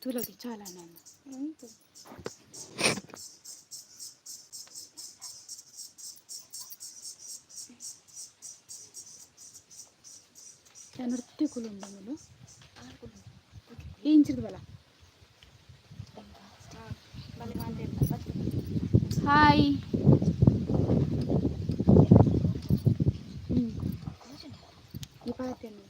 ತೂಲಡಿ ಚಾಲ ನಾನು. ನೃತ್ಯ ಕುಲುಂಡು ಮೂಲು ಇಂಚಿರ್ದು. ಹಾಯ್. ಈ ಪಾತೆನ್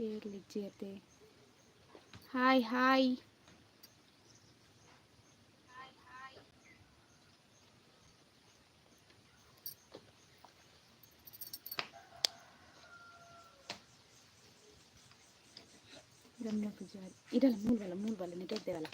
ಏರ್ಲಿಜ್ಜಿ. Hi hi. Ramya Pujari ಇರಲ್ಲ. ಮೂಲ್ವಲ್ಲ ಮೂಲ್ವಲ್ಲ ನೆಟ್ಟೇವಲ್ಲ.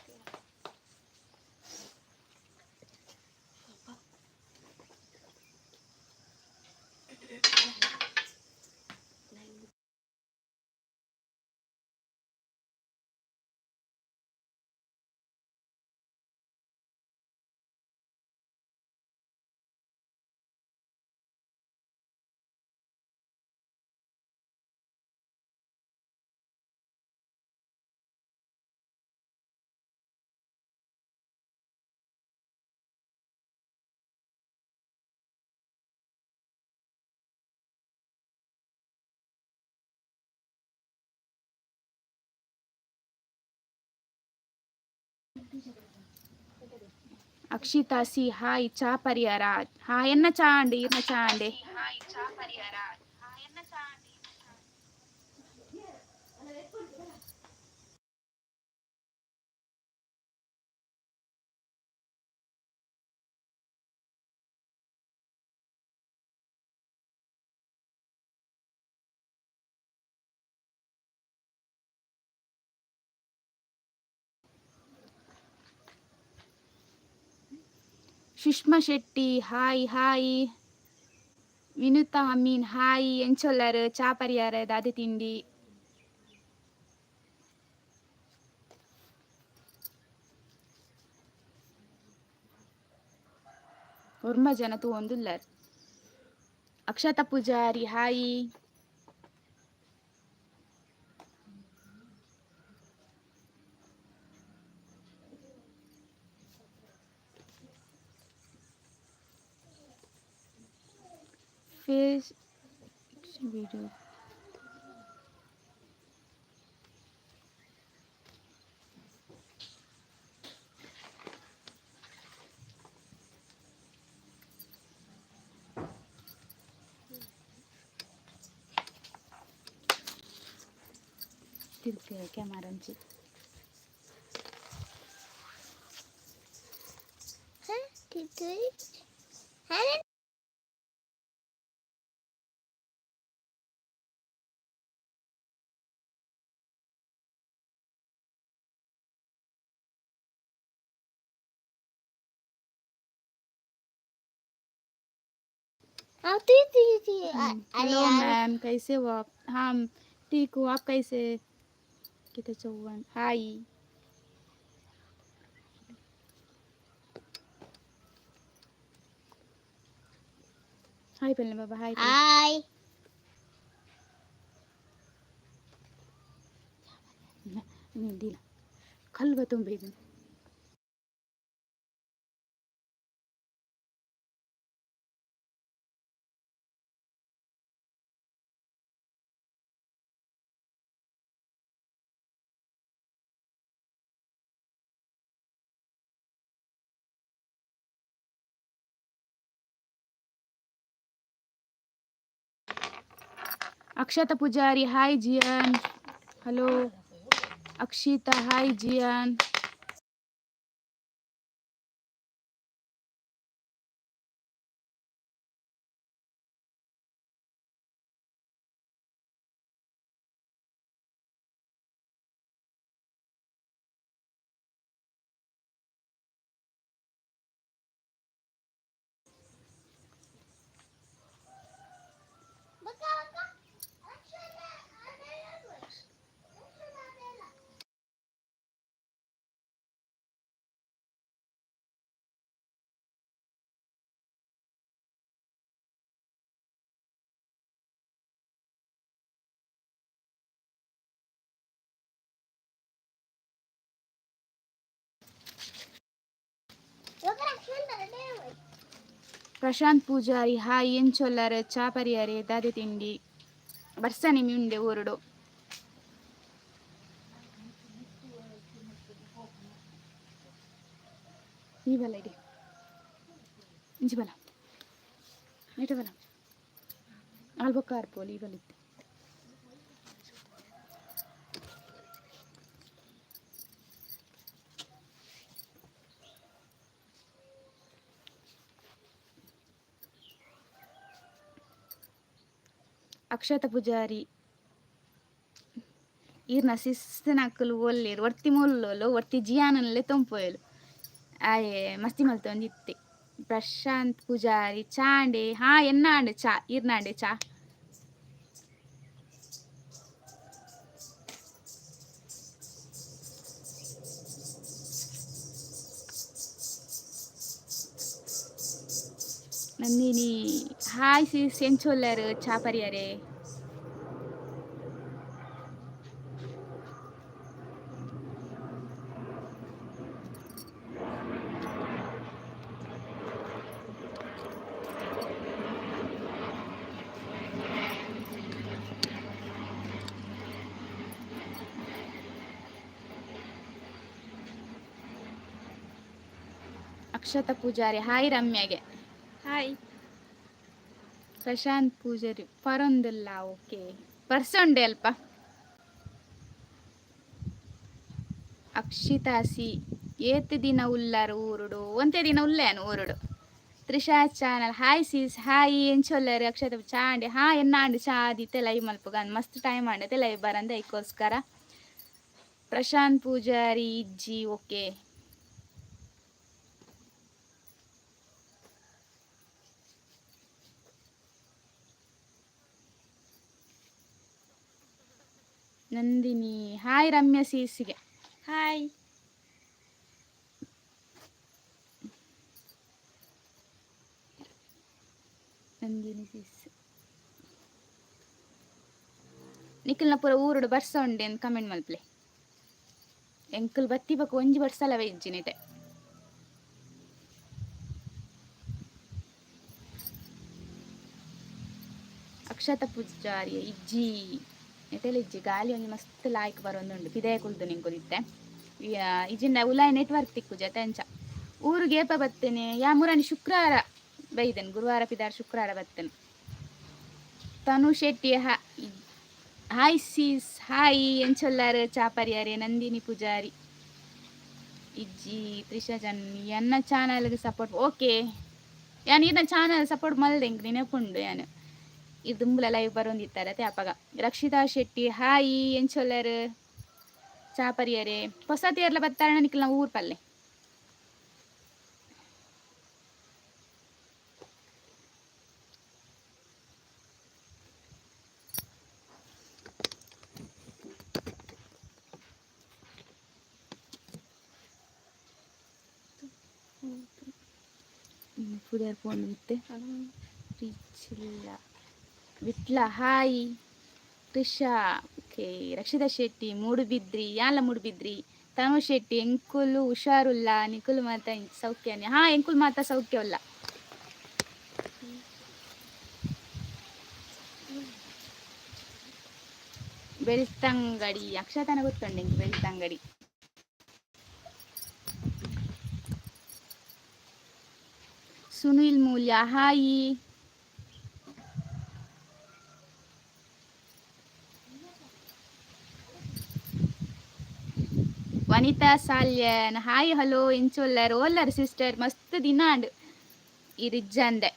Akshita C hi. ಚಾ ಪರಿಯಾರ? ಹಾ, ಎನ್ನ ಚಾ ಅಂಡಿ, ಇರ್ನ ಚಾ ಅಂಡೆ. Sushma Shetty hi hi. Vinutha Amin hi. ಎಂಚೊಲ್ಲರ್? ಚಾ ಪರಿಯಾರ? ದಾದೆ ತಿಂಡಿ? ಒರ್ಮ ಜನ ತೂವೊಂದುಲ್ಲರ್. Akshata Pujari hi. Face video. ತಿರ್ಕೆ ಕ್ಯಾಮರಂಚಿ. हेलो मैम, कैसे हो आप? हम ठीक हो, आप कैसे? कितने चौवन हाय। हाय पहले बाबा, हाय। हाय. दिला खल तुम भेज. Akshata Pujari hi. Jian hello. Akshita hi. Jian. Prashant Pujari hi ಎಂಚೊಲ್ಲರ್ ಚಾ ಪರಿಯಾರೆ ದಾದೆ ತಿಂಡಿ ಬರ್ಸನೆ ಉಂಡೆ ಊರುಡು. ಈ ಬಲ ಇಡಿ ಇಂಚಿ ಬಲ ನೆಟ ಬಲ ಆಲ್ಬೊಕ್ಕಾರ್ ಪೋಲಿ ಈ ಬಲಿತ್ತೆ. ಅಕ್ಷತ ಪೂಜಾರಿ ಈರ್ನ ಸಿಸ್ತನಕುಲು ಒಲ್ಲೇರು ಒರ್ತಿ ಮೊಲ್ಲೋಲು ಒರ್ತಿ ಜಿಯಾನನ್ಲೆ ತೊಂಪೋಯಲು ಆಯೆ ಮಸ್ತಿ ಮಲ್ತೊಂದಿತ್ತೆ. ಪ್ರಶಾಂತ್ ಪೂಜಾರಿ ಚಾಂಡೆ ಹಾ ಎನ್ನಾಂಡೆ ಚಾ ಈರ್ನಾಂಡೆ ಚಾ. ನಂದಿನಿ ಹಾಯ್ ಸಿಸ್ ಎಂಚೊಲ್ಲರು ಚಾ ಪರಿಯಾರೆ. ಅಕ್ಷತಾ ಪೂಜಾರಿ ಹಾಯ್ ರಮ್ಯಾಗೆ. ಹಾಯ್. ಪ್ರಶಾಂತ್ ಪೂಜಾರಿ ಪರೊಂದುಲ್ಲ ಓಕೆ ಪರ್ಸೊಂಡೆ ಅಲ್ಪ. ಅಕ್ಷಿತಾ ಸಿ ಏತ್ ದಿನ ಉಲ್ಲಾರು ಊರುಡು ಒಂತೆ ದಿನ ಉಲ್ಲೇನು ಊರುಡು. Trisha channel hi sis hi ಎಂಚೊಲ್ಲರು ಅಕ್ಷತ ಚಾಂಡೆ ಹಾ ಎನ್ನಾಂಡು ಚಾದಿತ್ತೆ ಲೈವ್ ಮಲ್ಪುಗ ಮಸ್ತ್ ಟೈಮ್ ಆಂಡತೆ ಲೈವ್ ಬರಂದೆ ಐಕೋಸ್ಕರ. ಪ್ರಶಾಂತ್ ಪೂಜಾರಿ ಇಜ್ಜಿ ಓಕೆ. ನಂದಿನಿ ಹಾಯ್ ರಮ್ಯಾ ಸೀಸಿಗೆ. ಹಾಯ್. ನಂದಿನಿ ಸೀಸ್ ನಿಖಲ್ನ ಪೂರ ಊರುಡು ಬರ್ಸ ಉಂಡೆ ಅಂತ ಕಮೆಂಟ್ ಮಲ್ಪ್ಲೆ. ಎಂಕುಲ್ ಬತ್ತಿ ಬಕ್ಕ ಒಂಜಿ ಬರ್ಸಲ ಇಜ್ಜಿನಿಟೆ. ಅಕ್ಷತ ಪೂಜಾರಿ ಇಜ್ಜಿ ನೆಟೆಲ ಇಜ್ಜಿ ಗಾಲಿ ಒಂಜಿ ಮಸ್ತ್ ಲಾಯ್ಕ್ ಬರೊಂದುಂಡು ಪಿದಯ ಕುಲ್ದು ನಿಂಕುದಿತ್ತೆ ಇಜಿಂಡ ಉಲಾಯ್ ನೆಟ್ವರ್ಕ್ ತಿಕ್ಕುಜತೆ ಅಂಚ ಊರಿಗೆ ಏಪ ಬತ್ತೇನೆ ಯಾ ಮುರಾನಿ ಶುಕ್ರವಾರ ಬೈದೆನ್ ಗುರುವಾರ ಪಿದಾರ್ ಶುಕ್ರವಾರ ಬತ್ತೇನೆ. Tanu Shetty hi sis hi ಎಂಚೊಲ್ಲಾರು ಚಾಪರಿಯಾರೆ. ನಂದಿನಿ ಪೂಜಾರಿ ಇಜ್ಜಿ ತ್ರಿಷಾ ಜನ್ ಎನ್ನ ಚಾನಲ್ಗೆ ಸಪೋರ್ಟ್ ಓಕೆ ಯಾನ್ ಈರ್ನ ಚಾನಲ್ ಸಪೋರ್ಟ್ ಮಲ್ದೆ ಎಂಕ್ ನೆನಪುಂಡು ಯಾನ್ ಈ ದುಂಬುಲ ಲೈವ್ ಬರೊಂದಿತ್ತಾರೆ ಅತೆ ಅಪಗ. ರಕ್ಷಿತಾ ಶೆಟ್ಟಿ ಹಾಯ್ ಎಂಚೊಲ್ಲರು ಚಾಪರಿಯರೆ ಹೊಸ ತೇರ್ಲ ಬತ್ತಾರಣ ನಿಕ್ಲ ಊರ್ ಪಲ್ಲೆ. ಪುದರ್ ಪೋಂದಿತ್ತೆ ರೀಚಿಲ್ಲ ವಿಟ್ಲ ಹಾಯ್ ತ್ರಿಷಾ ಓಕೆ ರಕ್ಷಿತಾ ಶೆಟ್ಟಿ ಮೂಡುಬಿದ್ರಿ ಯಾಲ ಮೂಡುಬಿದ್ರಿ. ತನು ಶೆಟ್ಟಿ ಎಂಕುಲು ಹುಷಾರುಲ್ಲ ನಿಕುಲು ಮಾತ ಸೌಖ್ಯನೆ ಹಾ ಎಂಕುಲು ಮಾತ ಸೌಖ್ಯ ಉಲ್ಲ. ಬೆಳ್ತಂಗಡಿ ಅಕ್ಷತನ ಗೊತ್ತುಂಡು ಎಂಕ್ ಬೆಳ್ತಂಗಡಿ. ಸುನಿಲ್ ಮೂಲ್ಯ ಹಾಯ್. ವನಿತಾ ಸಾಲ್ಯನ್ ಹಾಯ್ ಹಲೋ ಎಂಚೊಲ್ಲರ್ ಓಲ್ಲರ್ ಸಿಸ್ಟರ್ ಮಸ್ತ್ ದಿನ ಆಂಡ್ ಇರಿಜ್ಜಂದೆ.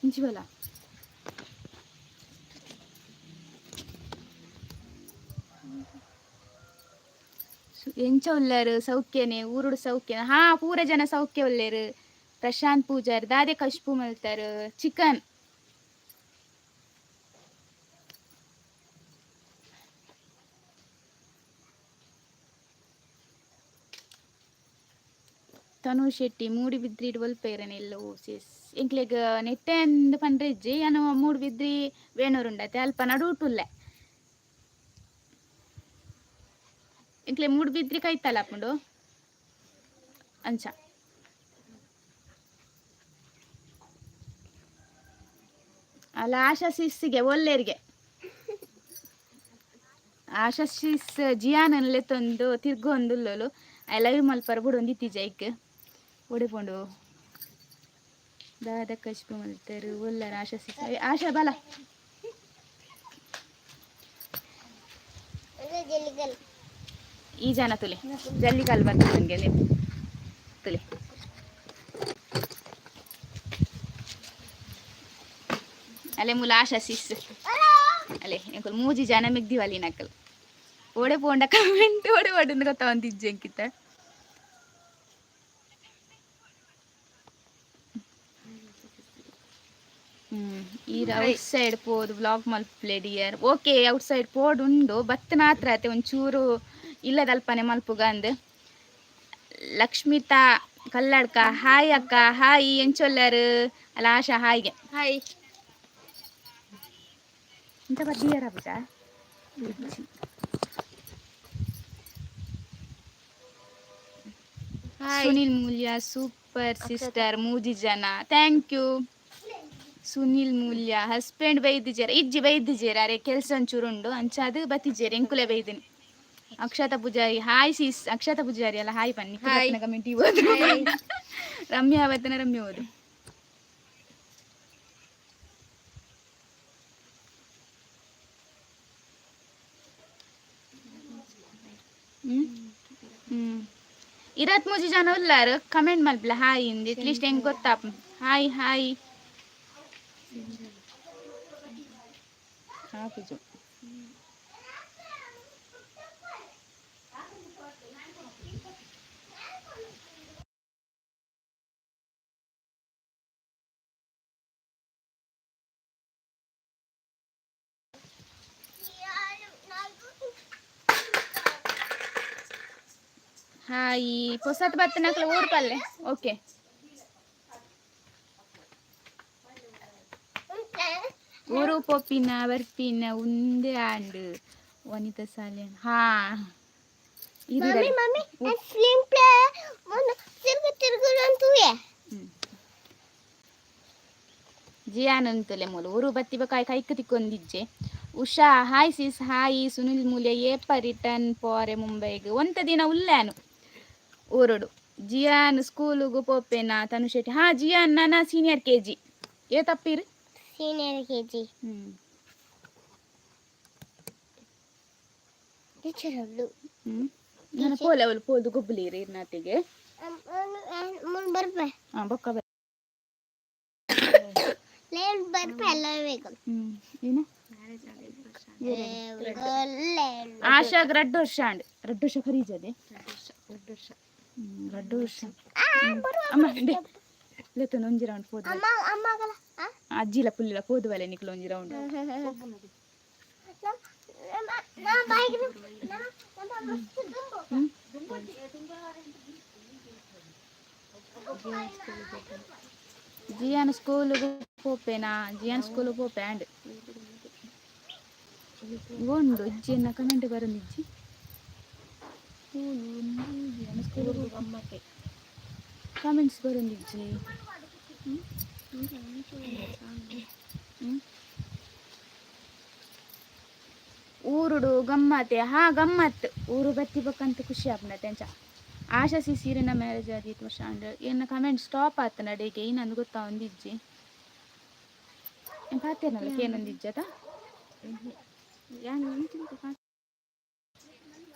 ಇಂಚಿ ಬಲ ಎಂಚ ಉಲ್ಲರು ಸೌಖ್ಯನೆ ಊರುಡು ಸೌಖ್ಯ ಹಾ ಪೂರ ಜನ ಸೌಖ್ಯ ಉಲ್ಲೇರು. ಪ್ರಶಾಂತ್ ಪೂಜಾರಿ ದಾದೆ ಕಶ್ಪು ಮಲ್ತಾರು ಚಿಕನ್. ತನು ಶೆಟ್ಟಿ ಮೂಡುಬಿದ್ರಿ ಒಲ್ಪೇರನೆ ಎಲ್ಲೋ ಸಿಸ್ ಎಂಕ್ಲೆಗ್ ನೆಟ್ಟೆ ಅಂದ್ ಪಂಡ್ರೆ ಇಜ್ಜಿ ಯಾನ್ ಮೂಡುಬಿದ್ರಿ ವೇಣೂರು ಉಂಡತೆ ಅಲ್ಪ ನಡುಟುಲ್ಲೆ ಎಂಕ್ಲೆ ಮೂಡುಬಿದ್ರಿ ಕೈತಲ್ ಆಪುಂಡು ಅಂಚ. ಅಲ್ಲ ಆಶಾ ಸಿಸ್ಸಿಗೆ ಒಲ್ಲೇರಿಗೆ ಆಶಾ ಸಿಸ್ ಜಿಯಾನನ್ ಲೆತ್ತೊಂದು ತಿರ್ಗೊಂದುಲ್ಲೋಲು. I love ಮಲ್ಪರ ಬುಡೊಂದು ಇತ್ತೀಜ ಐಕ್ ಒಡೆಪುಂಡು ದಾದ ಕಶ್ಪು ಮಲ್ತರು ಒಲ್ಲರ ಆಶಾ ಸಿಸ್. ಆಶಾ ಬಲ. ಈ ಜನ ತುಲೆ ಜಲ್ಲಿಕಲ್ ಬರ್ತದೆ ನನಗೆ ತುಲೆ. ಅಲೆ ಮೂಲ ಆಶಾ ಸಿಸ್ ಅಲೆ ಎಂಕುಲು ಮೂಜಿ ಜನ ಮೆಗ್ದಿವಲ್ಲಿ ನಕಲ್ ಓಡೆ ಪೋಂಡ ಕಮೆಂಟ್ ಓಡೆ ಪೋಂಡ ಗೊತ್ತ ಎಂಕಿತ್ತ. ಈರ್ ಔಟ್ ಸೈಡ್ ಪೋದು ವ್ಲಾಗ್ ಮಲ್ಪುಲೆ ಡಿಯರ್. ಓಕೆ, ಔಟ್ ಸೈಡ್ ಪೋಡು ಉಂಡು ಬತ್ತನ ಆತ್ರ ಆತೆ ಒಂಚೂರು ಇಲ್ಲದಲ್ಪನೆ ಮಲ್ಪುಗ ಅಂದ್. ಲಕ್ಷ್ಮಿತಾ ಕಲ್ಲಡ್ಕ ಹಾಯ್ ಅಕ್ಕ. ಹಾಯ್, ಎಂಚೊಲ್ಲರು? ಅಲ್ಲ ಆಶಾ ಹಾಯ್ಗೆ. ಹಾಯ್. ಇಂತ ಬರ್ದಿಯಾರ ಪುಟ. Hi. Sunil Moolya super sister ಮೂಜಿ ಜನ. Thank you Sunil Moolya. Husband ಬೈದಿಜೇರ? ಇಜ್ಜಿ, ಬೈದಿಜೇರ. ಅರೆ ಕೆಲಸ ಒಂಚೂರು ಉಂಡು ಅಂಚಾದ್ ಬತ್ತಿಜೇರ್. ಎಂಕುಲೆ ಬೈದಿನಿ. ಅಕ್ಷತಾ ಪೂಜಾರಿ ಹಾಯ್ ಸಿಸ್. ಅಕ್ಷತಾ ಪೂಜಾರಿ ಅಲ್ಲ, ಹಾಯ್ ಬನ್ನಿ. Hi. Comment ಓದು. ರಮ್ಯಾ ಬತ್ತನ, ರಮ್ಯ ಓದು. ಹ್ಮ್ ಹ್ಮ್ ಇರತ್ ಮೂಜಿ ಜನ ಉಲ್ಲಾರು. ಕಮೆಂಟ್ ಮಲ್ಪಲ ಹಾಯ್ ಇಂದ್, ಅಟ್ಲೀಸ್ಟ್ ಹೆಂಗ್ ಗೊತ್ತಾಪ್. ಹಾಯ್ ಹಾಯ್ ಹಾಪುಜು. ಹಾಯ್ ಪೊಸತ್ ಬತ್ತನಕ್ಲ ಊರು ಪಲ್ಲೆ. ಓಕೆ, ಊರು ಪೋಪಿನ ಬರ್ಪಿನ ಉಂದೆ ಆಂಡ್ ವನಿತಾ ಸಾಲೆ. ಹಾ. ಮಮ್ಮಿ ಮಮ್ಮಿ, ಫಿಲ್ಮ್ ಪ್ಲೇ ಒಂದು ತಿರುಗು ತಿರುಗು ಅಂತುವೆ. ಜಿಯಾನಂತಲೆ ಮೂಲು ಊರು ಬತ್ತಿ ಬಕಾಯ್ ಕೈಕ್ ತಿಕ್ಕೊಂದಿಜ್ಜೆ. Usha hi sis. Hi. Sunil Moolya ಏಪ ರಿಟರ್ನ್ ಪೋರೆ ಮುಂಬೈಗ್? ಒಂತ ದಿನ ಉಲ್ಲಾನು ಊರುಡು. ಜಿಯಾನ್ ಸ್ಕೂಲುಗು ಪೋಪೆನಾ? ತನು ಶೆಟ್ಟಿ. ಹಾ, ಜಿಯಾನ್ ನಾನ ಸೀನಿಯರ್ ಕೆಜಿ. ಏ ತಪ್ಪಿರು? Senior KG. Teacher ಅವಳು. ಹ್ಮ್, ನನ್ನ ಪೋಲೆ ಅವಳು ಪೋದು ಗೊಬ್ಬಲಿರಿ ಇರ್ನಾತಿಗೆ. ಮುನ್ ಬರ್ಪೆ. ಹಾ, ಬೊಕ್ಕ ಬ. ಲೇಟ್ ಬರ್ಪೆ ಎಲ್ಲ ಬೇಕು. ಏನು ಆಶಾಗ್ ರಡ್ಡು ವರ್ಷ ಅಂಡ್ ರಡ್ಡು ವರ್ಷ ಖರೀಜದೆ. ರಡ್ಡು ವರ್ಷ. ಅಮ್ಮ ಲೆತ್ತೊಂದು ಒಂಜಿ ರೌಂಡ್ ಪೋದು. ಅಮ್ಮ ಅಮ್ಮ ಆಗಲ್ಲ. ಅಜ್ಜಿಲ ಪುಲ್ಲಿಲ ಪೋದುವಲೆ ನಿಕ್ಲ ಒಂಜಿ ರೌಂಡ್. ನಾ ಬೈಕ್. ಜಿಯಾನ್ ಸ್ಕೂಲುಗು ಪೋಪೆನಾ? ಜಿಯಾನ್ ಸ್ಕೂಲ್ ಪೋಪೆ ಅಂಡ್ ಉಂಡು ಇಜ್ಜಿ. ಕಮೆಂಟ್ ಬರೋದು ಇಜ್ಜಿ. ಜಿಯಾನ್ ಸ್ಕೂಲ್ ಕಮೆಂಟ್ಸ್ ಬರೋದು ಇಜ್ಜಿ. ಊರುಡು ಗಮ್ಮತ್ತೆ. ಹಾ, ಗಮ್ಮತ್. ಊರು ಬತ್ತಿ ಬಕ್ಕಂತ ಖುಷಿ ಆಪುಂಡತೆ ಅಂಚ. ಆಶಾ ಸಿ ಸೀರೆನ ಮ್ಯಾರೇಜ್ ಆದಿತ್ತು ವರ್ಷ ಅಂಡ್ ಏನ ಕಮೆಂಟ್ ಸ್ಟಾಪ್ ಆತ ನಡಿಗೆ ಏನಂದು ಗೊತ್ತಾ ಒಂದಿಜ್ಜಿ. ಪಾತೇನಲ್ಲ ಕೇನೊಂದಿಜ್ಜದ.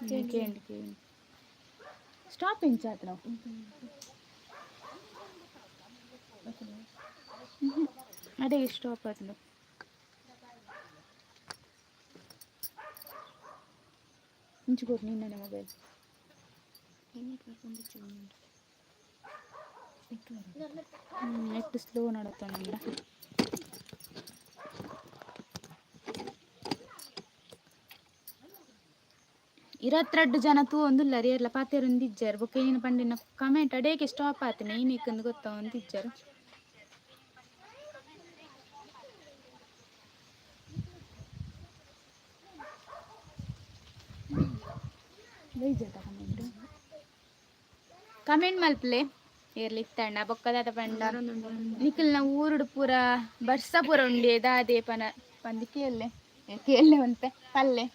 ಕೇಂಡು ಕೇಂಡು ಸ್ಟಾಪ್ ಎಂಚ ಆತ ನಾವು ಅದೇ ಸ್ಟಾಪ್ ಆತಂದು. ಇಂಚು ನಿನ್ನನೆ ಮೊಬೈಲ್. ನೆಟ್ ಸ್ಲೋ ನಡತ್ತೊಂಡ. ಇರತ್ತೆರಡು ಜನ ತೂ ಒಂದುಲ್ಲರ್ ಏರ್ಲ ಪಾತೆರೊಂದು ಇಜ್ಜಾರ್. ಬೊಕ್ಕ ಏನ್ ಪಂಡಿನ ಕಮೆಂಟ್ ಅಡೇಗೆ ಸ್ಟಾಪ್ ಆತನೆ ಏನಿಕ್ಕಂದು ಗೊತ್ತಾ ಒಂದು ಇಜ್ಜಾರ್. ಬೈಜತ ಕಮೆಂಟ್ ಕಮೆಂಟ್ ಮಲ್ಪಲೆ ಏರ್ಲಿ ಇತ್ತಂಡ ಬೊಕ್ಕದಾದ ಪಂಡ ನಿಖಲ್ನ ಊರುಡು ಪೂರ ಬರ್ಸ ಪೂರ ಉಂಡೆ ದಾದೆ ಪನ ಪಂದು ಕೇಳ್ಲೆ ಏ, ಕೇಳ್ಲೆ ಒಂತೆ ಪಲ್ಲೆ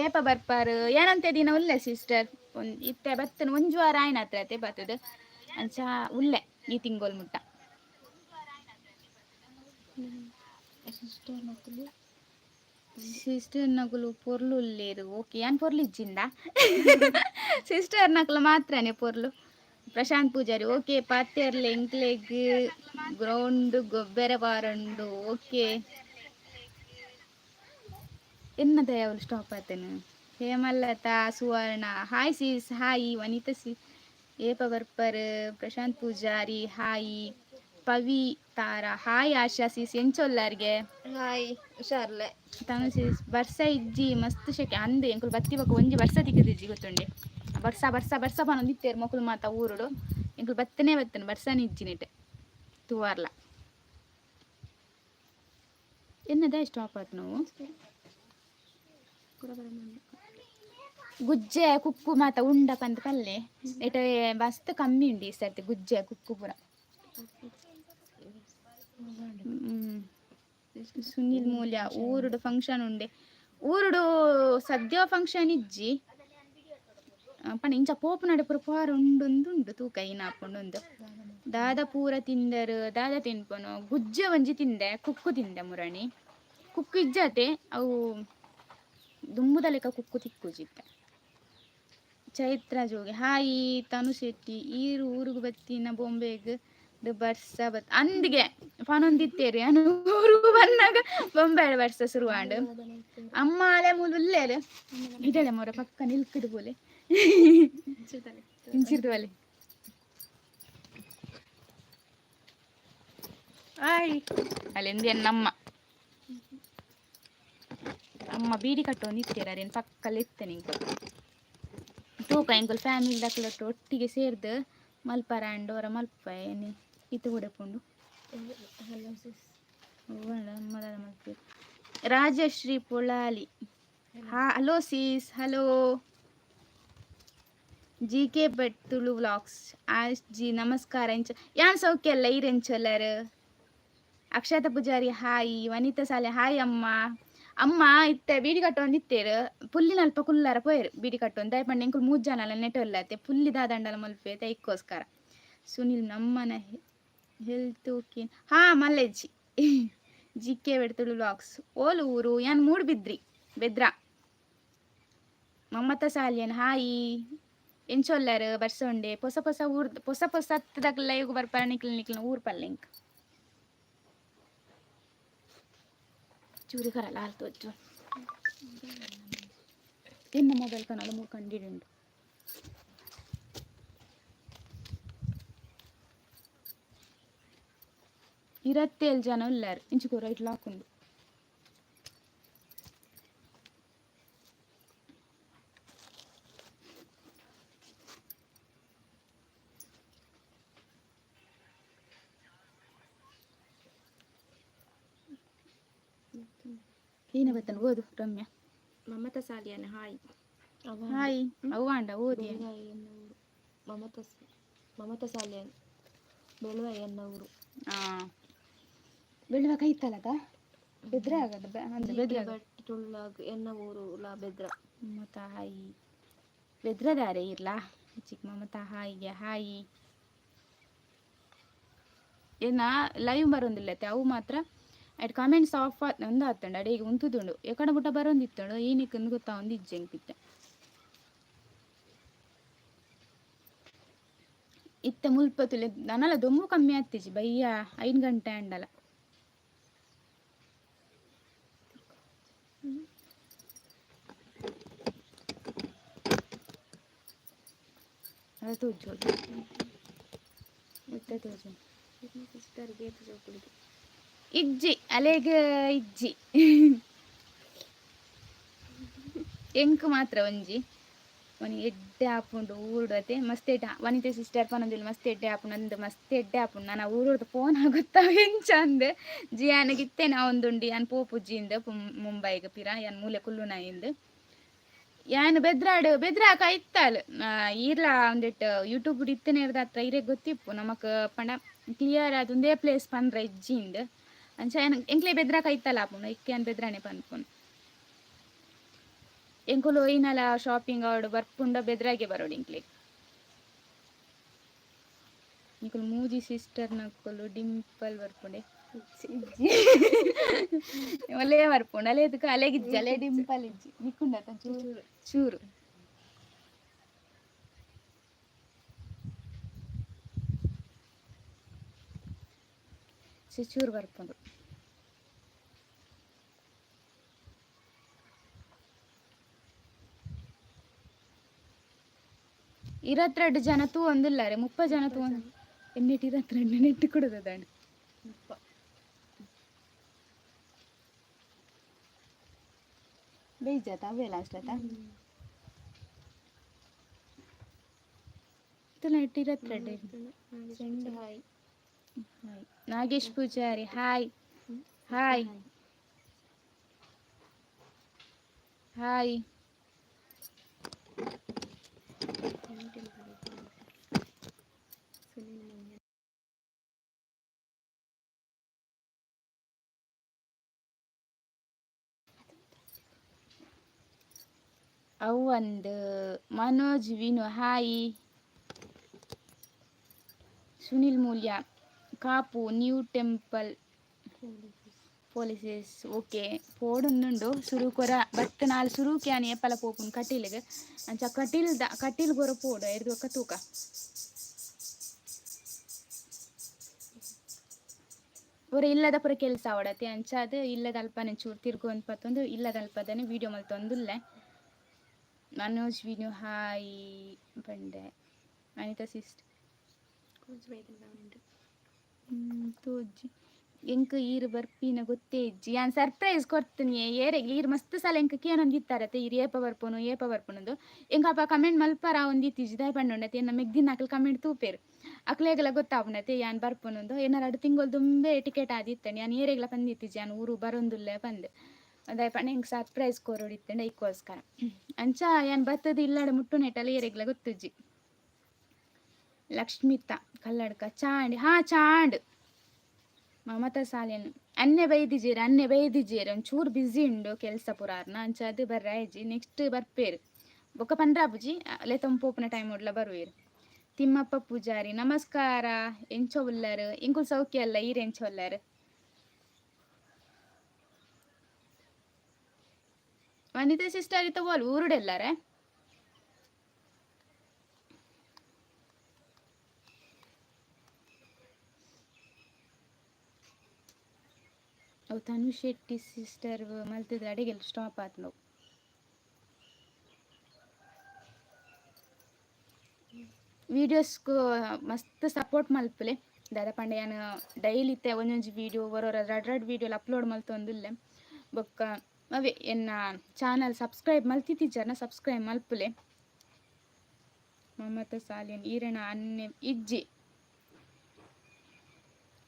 ಏಪ ಬರ್ಪಾರು ಏನಂತೆ ದಿನ ಉಲ್ಲೆ ಸಿಸ್ಟರ್ ಒಂದ್ ಇತ್ತೆ ಬತ್ತನ ಒಂಜು ವಾರ ಆಯ್ನ ಹತ್ರ ಅತ್ತೆ ಬತ್ತದ ಅಂಚ ಉಲ್ಲೆ ಈ ತಿಂಗೋಲ್ ಮುಟ್ಟ. ಸಿಸ್ಟರ್ ನಕುಲು. ಸಿಸ್ಟರ್ ನಕುಲು ಪೊರ್ಲು ಉಲ್ಲೇರು. ಓಕೆ, ಏನ್ ಪೊರ್ಲು ಇಜ್ಜಿಂದ? ಸಿಸ್ಟರ್ ನಕಲು ಮಾತ್ರನೇ ಪೊರ್ಲು. ಪ್ರಶಾಂತ್ ಪೂಜಾರಿ ಓಕೆ. ಪಾತೆರ್ಲೆ ಎಂಕ್ಲೆಗ್ ಗ್ರೌಂಡ್ ಗೊಬ್ಬರ ಬಾರಂಡು. ಓಕೆ, ಎನ್ನ ದಯಾವಲು ಸ್ಟಾಪ್ ಆತನು. Hemalatha Suvarna hi sis hi. Vanitha C ಏಪ ಬರ್ಪರ್. Prashanth Poojary hi. Pavi Tara hi. Asha sis ಎಂಚೊಲ್ಲಾರ್ಗೆ? ಹಾಯ್, ಹುಷಾರ್ಲೆ. ತನು ಸಿಸ್ ಬರ್ಸ ಇಜ್ಜಿ, ಮಸ್ತ್ ಶೆಕೆ ಅಂದೆ. ಎಂಕುಲು ಬತ್ತಿ ಬೊಕ ಒಂಜಿ ಬರ್ಸ ತಿಕ್ಕದಿಜ್ಜಿ ಗೊತ್ತುಂಡೆ. ಬರ್ಸ ಬರ್ಸ ಬರ್ಸ ಪನೊಂದು ಇತ್ತೇರು ಮೊಕುಲು ಮಾತ ಊರುಡು. ಎಂಕುಲು ಬತ್ತನೇ ಬತ್ತನ ಬರ್ಸನೇ ಇಜ್ಜಿ ನೆಟ್ ತುವಾರ್ಲ. ಎನ್ನದ ಸ್ಟಾಪ್ ಆತು ನಾವು. ಗುಜ್ಜೆ ಕುಕ್ಕು ಮಾತ ಉಂಡ ಪಂದ್ ಪಲ್ಲೆ. ಎಟ ಮಸ್ತ್ ಕಮ್ಮಿ ಉಂಡು ಈ ಸರ್ತಿ ಗುಜ್ಜೆ ಕುಕ್ಕು ಪೂರ. ಸುನಿಲ್ ಮೂಲ್ಯ ಊರುಡು ಫಂಕ್ಷನ್ ಉಂಡೆ. ಊರುಡು ಸದ್ಯ ಫಂಕ್ಷನ್ ಇಜ್ಜಿ. ಪಂಡ ಇಂಚ ಪೋಪುನಡೆ ಪೂರ ಪೋರ ಉಂಡೊಂದು ಉಂಡು ತೂಕ ಇನಾಪುಂಡು. ದಾದ ಪೂರ ತಿಂದರು? ದಾದ ತಿನ್ಪುನು? ಗುಜ್ಜೆ ಒಂಜಿ ತಿಂದೆ, ಕುಕ್ಕು ತಿಂದೆ ಮುರಣಿ. ಕುಕ್ಕು ಇಜ್ಜಾತೆ, ಅವು ದುಂಬುದ ಲೆಕ್ಕ ಕುಕ್ಕು ತಿಕ್ಕುಜಿತ್ತೆ. ಚೈತ್ರ ಜೋಗಿ ಹಾಯ್. ತನು ಶೆಟ್ಟಿ ಈರು ಊರುಗು ಬತ್ತಿನ ಬೊಂಬೆಗ್ ಬರ್ಸ ಬತ್ ಅಂದಿಗೆ ಪನೊಂದಿತ್ತೇರಿ. ಅನು ಊರುಗು ಬಂದಾಗ ಬೊಂಬೆ ಬರ್ಸ ಶುರುವಾಂಡ್. ಅಮ್ಮ ಅಲೆ ಮೂಲು ಉಲ್ಲೇರು ಇದೆಲ್ಲ ಮೊರ ಪಕ್ಕ ನಿಲ್ಕುದು ಬೋಲೆ ಇಂಚಿರ್ದು ಬಲೆ. ಹಾಯ್. ಅಲ್ಲಿಂದ ನಮ್ಮ ಅಮ್ಮ ಬೀಡಿ ಕಟ್ಟೊಂದು ಇತ್ತೀರ ಅದೇನು ಪಕ್ಕಲ್ಲಿ ಇತ್ತೆ ನಿಂಕು ತೂಕ. ಎಂಕುಲು ಫ್ಯಾಮಿಲಿ ದಕ್ಲೊಟ್ಟು ಒಟ್ಟಿಗೆ ಸೇರ್ದು ಮಲ್ಪರ ಅಂಡ್ ಅವರ ಮಲ್ಪ ಏನಿ ಇತ್ತು ಕೂಡ ಪುಂಡು. ಹಲೋ ಸಿಸ್. ಮಲ್ಪೆ. ರಾಜಶ್ರೀ ಪೊಳಾಲಿ ಹಾ, hello sis, hello. G K Bhat Tulu vlogs as G ನಮಸ್ಕಾರ. ಎಂಚ ಯಾನ್ ಸೌಖ್ಯ ಅಲ್ಲ, ಈರೆಂಚೊಲ್ಲರು? ಅಕ್ಷತಾ ಪೂಜಾರಿ ಹಾಯ್. ವನಿತಾ ಸಾಲೆ ಹಾಯ್. ಅಮ್ಮ ಅಮ್ಮ ಇತ್ತೆ ಬೀಡಿ ಕಟ್ಟೊಂದು ಇತ್ತೇರು. ಪುಲ್ಲಿನಲ್ಪ ಕುಲ್ಲಾರ ಪೋಯರು ಬೀಡಿ ಕಟ್ಟೊಂದು. ದಯ ಪಂಡ ಎಂಕುಲು ಮೂರು ಜನ ಅಲ್ಲ ನೆಟೊಲ್ಲತ್ತೆ ಪುಲ್ಲಿ ದಾದಂಡಲ ಮಲ್ಪೆ ತೈಕ್ಕೋಸ್ಕರ. ಸುನಿಲ್ ನಮ್ಮನ ಹೆಲ್ತ್ ಓಕೆ. ಹಾ ಮಲ್ಲೆಜ್ಜಿ. G K Bhat Tulu vlogs ಓಲು ಊರು? ಯಾನ್ ಮೂಡ್ಬಿದ್ರಿ, ಬೆದ್ರ. ಮಮತಾ ಸಾಲಿಯನ್ ಹಾಯ್. ಎಂಚೊಲ್ಲರು? ಬರ್ಸೊಂಡೆ. ಪೊಸ ಪೊಸ ಊರ್, ಪೊಸ ಪೊಸ ಹತ್ತದಕ್ಲ ಇವು ಬರ್ಪಾರ. ನಿಕ್ಲು ನಿಕ್ಲು ಊರ್ ಪಲ್ಲೆಂಕ್ ಚೂರಿ ಕರಲ್ಲ ಆಲ್ತು. ಎನ್ನ ಮೊಬೈಲ್ ಕನಲ ಮೂರು ಕಂಡಿಡುಂಡು. 27 ಜನ ಉಲ್ಲಾರು. ಇಂಚುಕೋ ರೈಟ್ ಲಾಕ್ ಉಂಡು. ಏನ ಬತ್ತನ ಓದು ರಮ್ಯಾ. ಮಮತಾ ಸಾಲಿಯನ್ ಹಾಯ್. ಹಾಯ್ ಅವ್ವಾಂಡ ಓದಿ. ಊರು ಮಮತಾ ಮಮತಾ ಸಾಲಿಯನ್ ಬೆಳುವ ಎನ್ನ ಊರು. ಆ ಬೆಳುವ ಕೈತಲದ ಬೆದ್ರ ಆಗದ ಅಂದ್ರೆ ಬೆದ್ರ. ಭಟ್ ತುಳುಲಾಗ್ ಎನ್ನ ಊರು ಲಾ ಬೆದ್ರ. ಮಮತಾ ಹಾಯ್. ಬೆದ್ರದಾರೆ ಇರ್ಲಾ ಚಿಕ್ಕ. ಮಮತಾ ಹಾಯ್ಗೆ ಹಾಯ್. ಏನ ಲೈವ್ ಬರೋಂದಿಲ್ಲ ಅವು ಮಾತ್ರ. ಅಟ್ ಕಮೆಂಟ್ಸ್ ಆಫ್ ಒಂದು ಆತಂಡ ಅಡಿಗೆ ಉಂತುದುಂಡು. ಎಕಡ ಪುಟ್ಟ ಬರೋಂದಿತ್ತಳು ಏನಕ್ಕೆ ಗೊತ್ತಾ ಒಂದು ಇಜ್ಜೆ ಎಂಕಿತ್ತೆ. ಇತ್ತೆ ಮುಲ್ಪ ತುಲೆ ನನಲ ದೊಮ್ಮು ಕಮ್ಮಿ ಆತಿಜಿ. ಬಯ್ಯ 5 ಗಂಟೆ ಅಂಡಲ. ಅದು ತೋಜು ಇತ್ತೆ ತೋಜು. Sister gate ಜೋಕುಲಿಗೆ. ಇಜ್ಜಿ ಅಲೆಗ್ ಇಜ್ಜಿ. ಎಂಕ್ ಮಾತ್ರ ಒಂಜಿ ಒಂಜಿ ಎಡ್ಡೆ ಆಪುಂಡು ಊರುಡು ಅತೆ. ಮಸ್ತ್ ಎಡ್ಡೆ. ವನಿತೆ ಸಿಸ್ಟರ್ ಪನೊಂದಿಲ್ಲ ಮಸ್ತ್ ಎಡ್ಡೆ ಆಪುಂಡು ಅಂದ್. ಮಸ್ತ್ ಎಡ್ಡೆ ಆಪುಂಡು. ನಾನು ಊರುಡ್ದು ಫೋನ್ ಆಗುತ್ತಾ ಎಂಚ ಅಂದ್. ಜಿಯಾನಗ್ ಇತ್ತೆ ನಾ ಒಂದುಂಡು ಯಾನ್ ಪೋಪುಜಿ ಇಂದ್ ಮುಂಬೈಗ್ ಪಿರ ಯಾನ್ ಮೂಲೆ ಕುಲ್ಲುನ ಇಂದ್. ಯಾನ್ ಬೆದ್ರಾಡ್ ಬೆದ್ರಾಕ ಇತ್ತಾಲ್. ಈರ್ಲ ಒಂದಿಟ್ಟು ಯೂಟ್ಯೂಬ್ ಇತ್ತನೇರ್ದ ಹತ್ರ ಇರೆಗ್ ಗೊತ್ತಿಪ್ಪು ನಮಕ್ ಪಂಡ ಕ್ಲಿಯರ್ ಆದ್ ಒಂದೇ ಪ್ಲೇಸ್ ಪಂದ್ರ ಇಜ್ಜಿಂದ್. ಅಂಚ ಯಾನ್ ಎಂಕ್ಲೆ ಬೆದ್ರಾಕ ಇತ್ತಲ್ಲ ಆಪುಂಡು ಇಕ್ಕೆ ಯಾನ್ ಬೆದ್ರಾನೆ ಪನ್ಪುನು. ಎಂಕುಲು ಒಯ್ನಲ ಶಾಪಿಂಗ್ ಆವಡ್ ಬರ್ಪುಂಡ ಬೆದ್ರಾಗೆ ಬರೋಡು ಎಂಕ್ಲೆ. ನಿಕುಲು ಮೂಜಿ ಸಿಸ್ಟರ್ ನಕುಲು ಡಿಂಪಲ್ ಬರ್ಪುಂಡೆ. ಒಲ್ಲೆ ಬರ್ಪುಂಡು ಅಲೆ ಇದಕ್ಕೆ ಅಲೆಗಿಜ್ಜಿ ಅಲೆ ಡಿಂಪಲ್ ಇಜ್ಜಿ ನಿಕ್ಕುಂಡ ಚೂರು ಚೂರು. ಚೂರು ಬರ್ಪುಂಡು. 22 ಜನ ತೂವೊಂದುಲ್ಲಾರೆ 30 ಜನ ತೂವೊಂದು ಎನ್ನೆಟ್ 22 ನೆಟ್ ಕೊಡೋದಾಂಡ್. ಬೇಜಾತ ಅವೇ ಲಾಸ್ಟ್ ಆತ ನೆಟ್ 22. Send hi. Hi Nagesh Poojary hi hi hi. Sunil Manya. ಅವು ಒಂದು Manoj Vinu hi. Sunil Mulya Kapu new temple polices okay ಪೋಡೊಂದುಂಡು ಸುರು ಕೊರ ಬತ್ತ ನಾಲ್ ಸುರುಕೆ ಆನಿ ಏಪಲ ಪೋಪುನು ಕಟೀಲಿಗ್ ಅಂಚ ಕಟೀಲ್ the Kateel ಗೊರ ಪೋಡು ಐರ್ದ್ ಬೊಕ್ಕ ತೂಕ. ಒರ ಇಲ್ಲದ ಪೂರ ಕೆಲಸ ಆವಡತೆ ಅಂಚಾದ್ ಇಲ್ಲದ ಅಲ್ಪನೆ ಚೂರು ತಿರ್ಗೊಂದು ಪತ್ತೊಂದು ಇಲ್ಲದ ಅಲ್ಪದನೆ ವೀಡಿಯೋ ಮಲ್ತೊಂದುಲ್ಲೆ. ಮನೋಜ್ ವಿನು ಹಾಯ್ ಪಂಡೆ ಅನಿತಾ ಸಿಸ್ಟ್ ತೋಜಿ ಎಂಕ್ ಈರ್ ಬರ್ಪಿನ ಗೊತ್ತೇ ಇಜ್ಜಿ ಯಾನ್ ಸರ್ಪ್ರೈಸ್ ಕೊರ್ತೀನಿ ಏರೆಗ್ ಈರ್ ಮಸ್ತ್ ಸಲ ಎಂಕ್ ಕೇನೊಂದಿತ್ತಾರತೆ ಈರ್ ಏಪ ಬರ್ಪುನು ಏಪ ಬರ್ಪುನಂದು. ಎಂಕ್ ಅಪ ಕಮೆಂಟ್ ಮಲ್ಪರ ಒಂದಿತ್ತಿಜಿ ದಾಯೆ ಪಂಡೊಂಡತೆ ಎನ್ನ ಮೆಗ್ದಿನ ಅಕ್ಲ್ ಕಮೆಂಟ್ ತೂಪೆರ್ ಅಕ್ಲೆಗ್ಲ ಗೊತ್ತಾಪುಂಡತೆ ಯಾನ್ ಬರ್ಪುನಂದು. ಎನ್ನ ರಡ್ಡ್ ತಿಂಗೊಲು ದುಂಬೆ ಟಿಕೆಟ್ ಆದಿತ್ತಂಡ್ ಯಾನ್ ಏರೆಗ್ಲ ಪಂದಿತ್ತಿಜಿ ಯಾನ್ ಊರು ಬರೊಂದುಲ್ಲೆ ಪಂದ್. ದಾಯೆ ಪಂಡ ಎಂಕ್ ಸರ್ಪ್ರೈಸ್ ಕೊರೊಡಿತ್ತಂಡ ಐಕೋಸ್ಕರ. ಅಂಚ ಯಾನ್ ಬತ್ತದ್ ಇಲ್ಲಡೆ ಮುಟ್ಟುನೇಟಲ ಏರೆಗ್ಲ ಗೊತ್ತುಜ್ಜಿ. ಲಕ್ಷ್ಮಿತಾ ಕಲ್ಲಡ್ಕ ಚಾಂಡ್ ಹಾ ಚಾಂಡ್ ಮಮತಾ ಸಾಲಿಯನ್ ಅನ್ನೆ ಬೈದಿಜೇರ್ ಅನ್ನೆ ಬೈದಿಜೇರ್ ಒಂಚೂರು ಬ್ಯುಸಿ ಉಂಡು ಕೆಲಸ ಪುರಾರ್ನ ಅಂಚಾದ್ ಬರ್ರಾಯ್ಜಿ ನೆಕ್ಸ್ಟ್ ಬರ್ಪೇರು ಬೊಕ್ಕ ಪಂಡ್ರಾಪುಜಿ ಲೆತೊಂದು ಪೋಪುನ ಟೈಮ್ ಉಡ್ಲ ಬರುವೇರು. ತಿಮ್ಮಪ್ಪ ಪೂಜಾರಿ ನಮಸ್ಕಾರ ಎಂಚ ಉಲ್ಲರ್ ಎಂಕುಲು ಸೌಖ್ಯ ಅಲ್ಲ ಈರ್ ಎಂಚ ಉಲ್ಲರ್. ವನಿತಾ ಸಿಸ್ಟರ್ ಇತ್ತ ಓಲ್ ಊರುಡೆಲ್ಲಾರೆ. ಅವು ತನು ಶೆಟ್ಟಿ ಸಿಸ್ಟರ್ ಮಲ್ತದ ಅಡಿಗೆಲ್ ಸ್ಟಾಪ್ ಆತ್ಂಡ್. ವೀಡಿಯೋಸ್ಗ್ ಮಸ್ತ್ ಸಪೋರ್ಟ್ ಮಲ್ಪುಲೆ ದಾದ ಪಂಡ ಯಾನ್ ಡೈಲಿ ಇತ್ತೆ ಒಂಜೊಂಜಿ ವೀಡಿಯೋ ಒರೊರ ರಡ್ಡ್ ರಡ್ಡ್ ವೀಡಿಯೋಲ ಅಪ್ಲೋಡ್ ಮಲ್ತೊಂದುಲ್ಲೆ. ಬೊಕ್ಕ ಅವೇ ಎನ್ನ ಚಾನಲ್ ಸಬ್ಸ್ಕ್ರೈಬ್ ಮಲ್ತಿತ್ತಿಜರ್ನ ಸಬ್ಸ್ಕ್ರೈಬ್ ಮಲ್ಪುಲೆ. ಮಮತಾ ಸಾಲಿಯನ್ ಈರೆನ ಅನ್ನೆ ಇಜ್ಜಿ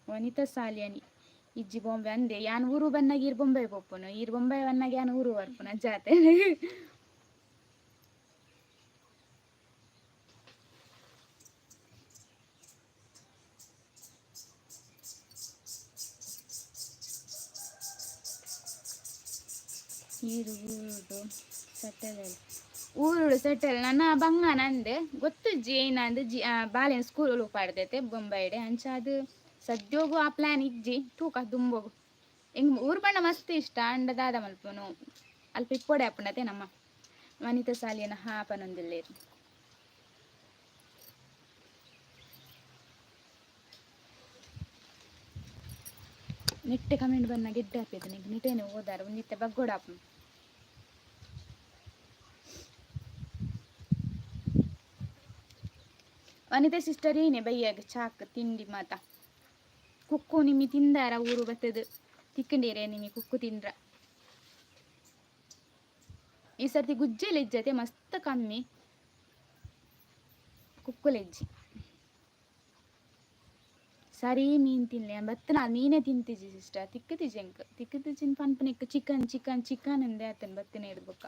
ವನಿತಾ ಸಾಲಿಯನ್ ಇಜ್ಜಿ ಬೊಂಬೆ ಅಂದೆ ಯಾನ್ ಊರು ಬನ್ನಾಗ ಈರ್ ಬೊಂಬೈ ಪೋಪುನು ಈರ್ ಬೊಂಬೈ ಬನ್ನಾಗ ಯಾನ್ ಊರು ಬರ್ಪುನ ಜಾತೆ. ಈರ್ ಊರುಡು ಸೆಟಲ್ ಊರುಡು ಸೆಟಲ್ ನನ ಬಂಗ ನಂದು ಗೊತ್ತುಜ್ಜಿ ಏನಾಂದ್ ಜಿ ಬಾಲೆನ್ ಸ್ಕೂಲ್ ಪಾಡ್ದೈತೆ ಬೊಂಬೈಡೆ ಅಂಚಾದ್ ಸದ್ಯೋಗು ಆ ಪ್ಲಾನ್ ಇಜ್ಜಿ ತೂಕ ದುಂಬೊಗು. ಎಂಕ್ ಊರು ಪಂಡ ಮಸ್ತ್ ಇಷ್ಟ ಅಂಡ ದಾದ ಮಲ್ಪುನು ಅಲ್ಪ ಇಪ್ಪೊಡೆ ಆಪುಂಡತೆ ನಮ್ಮ ವನಿತಾ ಸಾಲಿಯನ ಹಾ ಪನೊಂದುಲ್ಲೆರ್. ನೆಟ್ಟೆ ಕಮೆಂಟ್ ಬನ್ನ ಗೆಡ್ಡೆ ಆಪೇದು ನಿಂಗೆ ನಿಟೇನೆ ಓದಾರ ಒಂದಿತ್ತೆ ಬಗ್ಗೋಡಾಪುಂಡು. ವನಿತಾ ಸಿಸ್ಟರ್ ಏನೆ ಬಯ್ಯಾಗ ಚಾಕ್ ತಿಂಡಿ ಮಾತ ಕುಕ್ಕು ನಿಮ್ಮಿ ತಿಂದಾರ ಊರು ಬತ್ತದು ತಿಕ್ಕಂಡೀರೆ ನಿಮ್ಮಿ ಕುಕ್ಕು ತಿಂದ್ರ. ಈ ಸರ್ತಿ ಗುಜ್ಜೆಲ್ ಇಜ್ಜತೆ ಮಸ್ತ್ ಕಮ್ಮಿ ಕುಕ್ಕುಲೆಜ್ಜಿ ಸರಿ ಮೀನ್ ತಿನ್ಲೆ ಬತ್ತನ ಮೀನೇ ತಿಂತಿಜಿ ಸಿಸ್ಟರ್ ತಿಕ್ಕುತಿಜಿ ಎಂಕ್ ತಿಕ್ಕುತಿಜಿನ್ ಪನ್ಪುನೆಕ್ ಚಿಕನ್ ಚಿಕನ್ ಚಿಕನ್ ಅಂದೆ ಆತನ್ ಬತ್ತಿನ ಹಿಡ್ದು ಬೊಕ್ಕ.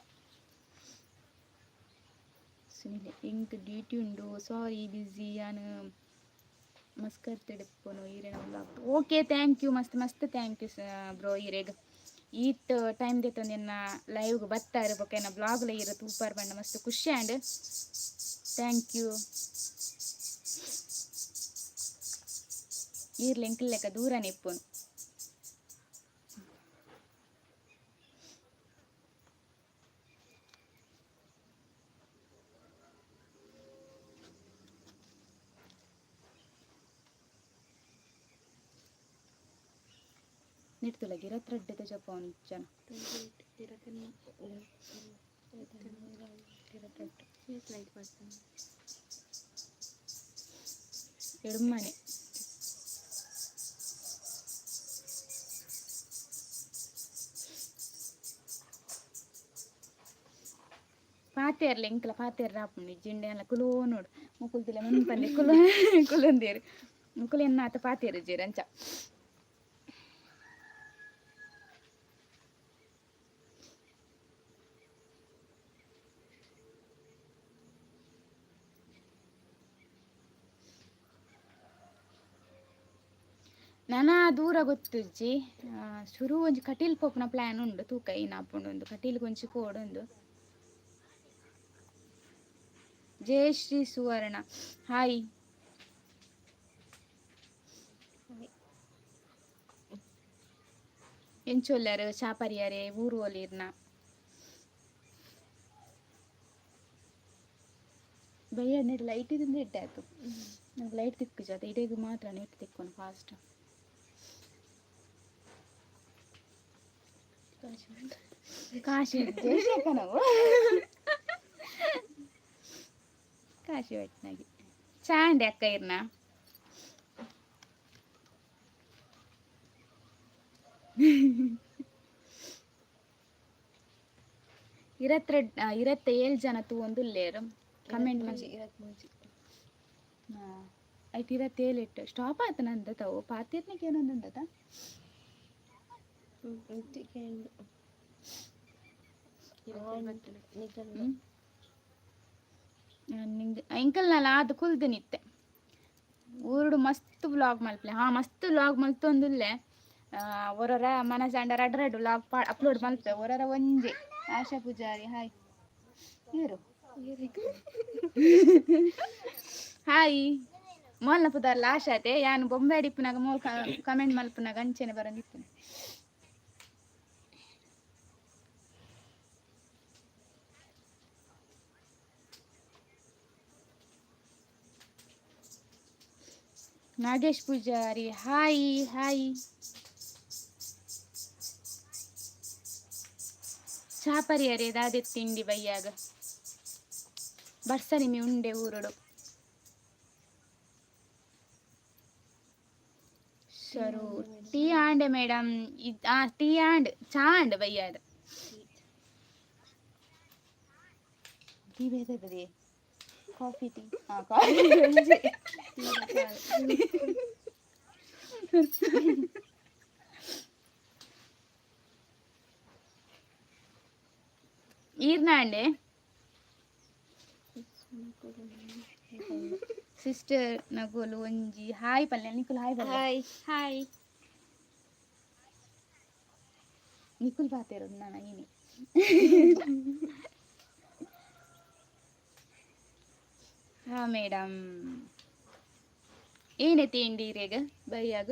ಸುನಿಲ್, ಎಂಕ್ ಡ್ಯೂಟಿ ಉಂಡು, ಸಾರಿ, ಬಿಸಿ. ಯಾನ್ ಮಸ್ಕತ್ ಇಪ್ಪುನು. ಈರೆನ ವ್ಲಾಗ್ ಓಕೆ, thank you. ಮಸ್ತ್ ಮಸ್ತ್ thank you bro. ಈರೆಗ್ ಈತ್ ಟೈಮ್ ದೆತ್ತೊಂದು ಎನ್ನ ಲೈವ್ಗೆ ಬತ್ತಾರೆ ಬೊಕ್ಕ ಎನ್ನ ಬ್ಲಾಗ್ಲ ಈರ ತೂಪಾರ್ ಪಂಡ ಮಸ್ತ್ ಖುಷಿ ಆಂಡ್. Thank you. ಈರ್ಲ ಎಂಕ್ಲ್ ಲೆಕ್ಕ ದೂರನೆ ಇಪ್ಪುನು. ನೆಟ್ತುಲ ಗಿರತ್ರಡ್ಡೆದ ಜಪಾನ್ ಜನ. 28 ಲೈಟ್ ಬರ್ತದೆ. ಎಡ್ಮನೆ. ಪಾತೆರ್ಲ ಎಂಕ್ಲ ಪಾತೆರ್ ರಾಪುಂಡು ಜಿಂಡೆ ಅಲ್ಲ ಕುಲೋ ನೋಡು. ಮುಕುಲ್ತಿಲ್ಲ ಮುನ್ಪಂದೆ ಕುಲ ಕುಲೊಂದೇರು ಮುಕುಲು ಎನ್ನ ಆತ ಪಾತೆರು ಜೀರ್ ಅಂಚ. ನನ ದೂರ ಗೊತ್ತುಜ್ಜಿ. ಶುರು ಒಂಜಿ ಕಟೀಲ್ ಪೋಪುನ ಪ್ಲಾನ್ ಉಂಡು. ತೂಕ ಏನಾಪುಂಡು ಒಂದು ಕಟೀಲ್ಗೆ ಒಂಜಿ ಪೋಡೊಂದು. ಜಯಶ್ರೀ ಸುವರ್ಣ, ಹಾಯ್. ಎಂಚೊಲ್ಲಾರು ಚಾಪರಿಯಾರೆ ಊರು ಒಲಿರ್ನ ಬಯ್ಯ ನೆಟ್ ಲೈಟ್ ಇದಿಂದ ಎಡ್ಡೆ ಆಯ್ತು. ನಮ್ಗೆ ಲೈಟ್ ತಿಕ್ಕು ಜಾತ ಇಡೀಗ ಮಾತ್ರ ನೆಟ್ ತಿಕ್ಕೊಂಡು ಫಾಸ್ಟ್. ಕಾಶಿ ಜಯಶೇಖ ನಾವು ಕಾಶಿ ಒಟ್ನಾಗಿ ಚಾಂಡೆ ಅಕ್ಕ ಇರ್ನ. ಇರತ್ರೆಡ್ ಇರತ್ತ ಏಳು ಜನ ತೂವೊಂದುಲ್ಲೇರು ಕಮೆಂಟ್ ಮಾಡಿ. 23. ಐಟ್ ಇರತ್ತೇಳು ಇಟ್ಟು ಸ್ಟಾಪ್ ಆತ ನಂದ ತಾವು ಪಾತಿರ್ನಿಗೆ ಏನೊಂದುಂಡದ. ನಿಂಗೆ ಎಂಕಲ್ನಲ್ಲ ಅದು ಕುಲ್ದು ನಿತ್ತೆ ಊರುಡು ಮಸ್ತ್ ವ್ಲಾಗ್ ಮಲ್ಪಲೆ. ಹಾಂ, ಮಸ್ತ್ ವ್ಲಾಗ್ ಮಲ್ತೊಂದುಲ್ಲೆ. ಒರೊರ ಮನಜಾಂಡ ರಡ್ಡ್ ರಡ್ಡ್ ವ್ಲಾಗ್ ಅಪ್ಲೋಡ್ ಮಲ್ಪೆ, ಒರೊರ ಒಂಜೆ. ಆಶಾ ಪೂಜಾರಿ, ಹಾಯ್. ಏರು ಹಾಯ್. ಮೋಲ್ನ ಪುದರ್ಲ ಆಶಾತೆ. ಯಾನ್ ಬೊಂಬೆ ಅಡಿಪುನಾಗ ಮೋಲ್ ಕಮೆಂಟ್ ಮಲ್ಪುನಾಗ ಅಂಚೆನೆ ಬರೊಂದಿಪ್ಪುನು. Nagesh Pujari, hi hi. ಚಾಪರಿಯರೆ ದಾದೆ ತಿಂಡಿ ಬಯ್ಯಾಗ? ಬರ್ಸನಿಮಿ ಉಂಡೆ ಊರುಡು. ಶರು ಟೀ ಆಂಡೆ ಮೇಡಮ್. ಟೀ ಆಂಡ್ ಚಾ ಆಂಡ್ ಬಯ್ಯಾದ. ಟೀ ಬೇತದೆ, ಕಾಫಿ ಟೀ. ಹಾಂ, ಕಾಫಿ. ಈರ್ನಾಂಡೆ ಸಿಸ್ಟರ್ ನಗೋಲು ಒಂಜಿ ಹಾಯ್ ಪಲ್ಯ. ನಿಕುಲ್ ಹಾಯ್ ಪಲ್ಯ. Hi hi. ನಿಕುಲ್ ಪಾತೆರೋದು ನಾನು ಇನಿ. ಹಾ ಮೇಡಮ್, ಏನೇ ತಿಂಡಿ ಇರೇಗ ಬೈಯಾಗ?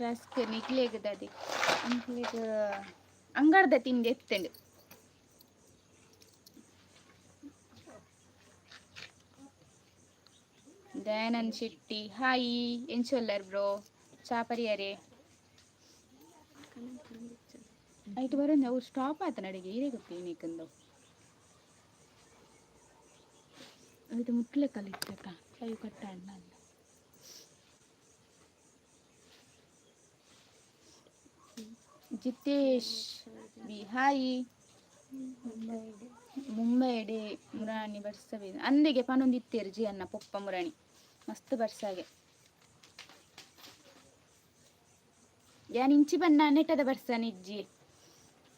ರಸ್ಕ್ ನಿಕ್ಲೆಗ್ ದಾದಿ ಅಂಕ್ಲೆಗ್ ಅಂಗಡ್ದ ತಿಂಡಿ ಎತ್ತಂಡು. ದಯಾನಂದ್ ಶೆಟ್ಟಿ, ಹಾಯ್. ಎಂಚೊಲ್ಲರ್ ಬ್ರೋ? ಚಾಪರಿಯರೆ ಐಟ್ ಬರಂದೆ. ಅವು ಸ್ಟಾಪ್ ಆತ ನಡಿಗೆ ಈರೇ ಗೊತ್ತಿ ಏನೇಕಂದವು. ಅದು ಮುಟ್ಲೆ ಕಲಿತ್ತಕ್ಕ ಲೈವ್ ಕಟ್ಟ ಅಣ್ಣ. Jitesh B hi. ಮುಂಬೈಡೆ ಮುರಾಣಿ ಬರ್ಸ ಅಂದಿಗೆ ಪನೊಂದು ಇತ್ತೇರು ಜಿ ಅನ್ನ ಪೊಪ್ಪ ಮುರಾಣಿ ಮಸ್ತ್ ಬರ್ಸಾಗೆ. ಯಾನ್ ಇಂಚಿ ಬನ್ನ ನೆಟ್ಟದ ಬರ್ಸ ನಿಜ್ಜಿ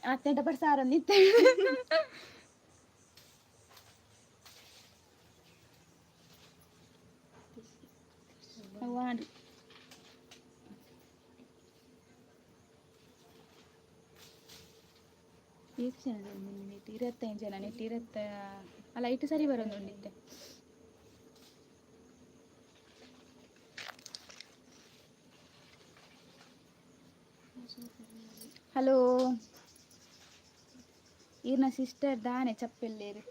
ಅತ್ತೆಂಟ ಬರ್ಸ ಆರೊಂದಿತ್ತೆ. ವಾಂಡ್ ಏತ್ ಜನ ನೆಟ್ 25 ಜನ ನೆಟ್ ಇರತ್ತ ಅಲ್ಲ ಇಟ್ಟು ಸರಿ ಬರೋದು ಹಲೋ, ಈರ್ನ ಸಿಸ್ಟರ್ ದಾನೆ ಚಪ್ಪೆಲ್ಲೇರು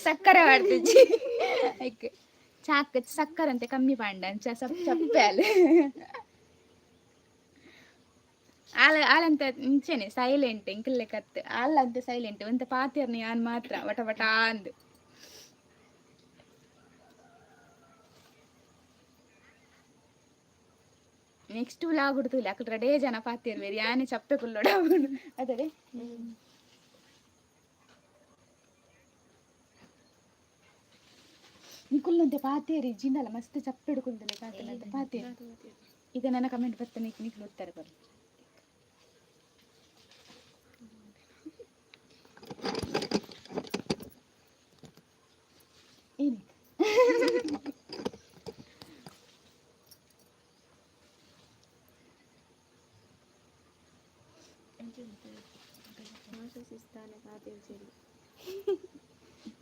ಸಕ್ಕರೆ ಮಾಡ್ತಿಜ್ಜಿ ಐಕ್ ಚಾಕ್ ಸಕ್ಕರೆ ಅಂತೆ ಕಮ್ಮಿ ಪಾಂಡ ಅಂಚ ಸಪ್ ಚಪ್ಪೆ ಅಲ್ಲ ಆಲ ಆಲಂತ ಇಂಚೆನೆ ಸೈಲೆಂಟ್ ಇಂಕಲ್ಲೆ ಕತ್ ಆಲಂತೆ ಸೈಲೆಂಟ್ ಒಂತ ಪಾತೆರ್ನ ಯಾನ್ ಮಾತ್ರ ವಟ ವಟ ಅಂದ್. ನೆಕ್ಸ್ಟ್ ವ್ಲಾಗ್ ಉಡ್ತುಲ್ಲ ಅಕಲ್ ರಡೇ ಜನ ಪಾತೆರ್ವೇರು ಯಾನೆ ಚಪ್ಪೆ ಕುಲ್ಲೋಡ ಅದೇ. ನಿಕುಲ್ಲಂತೆ ಪಾತೇರಿ ಜಿಂಡಲ ಮಸ್ತ್ ಚಪ್ಪೆ ಕುಲ್ದಲೆ ಕಾತನಂತೆ ಪಾತೇರಿ. ಈಗ ನನ್ನ ಕಮೆಂಟ್ ಬರ್ತಾನೆ, ನಿಕ್ಲು ಉತ್ತರ ಕೊಡಿ. ಏನು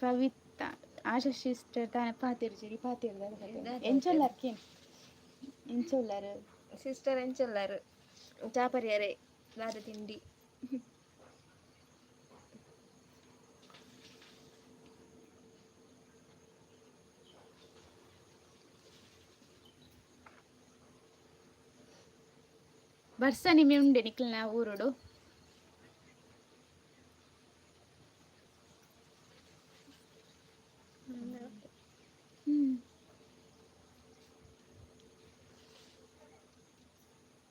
ಪವಿತ್ರ ಆಶಾ ಸಿಸ್ಟರ್ ತಾನೆ ಪಾತೆರ್ಜಿ ಪಾತೆರ್ ಎಂಚೊಲ್ಲಾರ್ ಕೇನ್ ಎಂಚೊಲ್ಲಾರು? ಸಿಸ್ಟರ್ ಎಂಚೊಲ್ಲಾರು? ಚಾಪರಿಯರೆ ದಾದ ತಿಂಡಿ? ಬರ್ಸ ನಿಮೆ ಉಂಡೆ ನಿಕ್ಲ್ನ ಊರುಡು?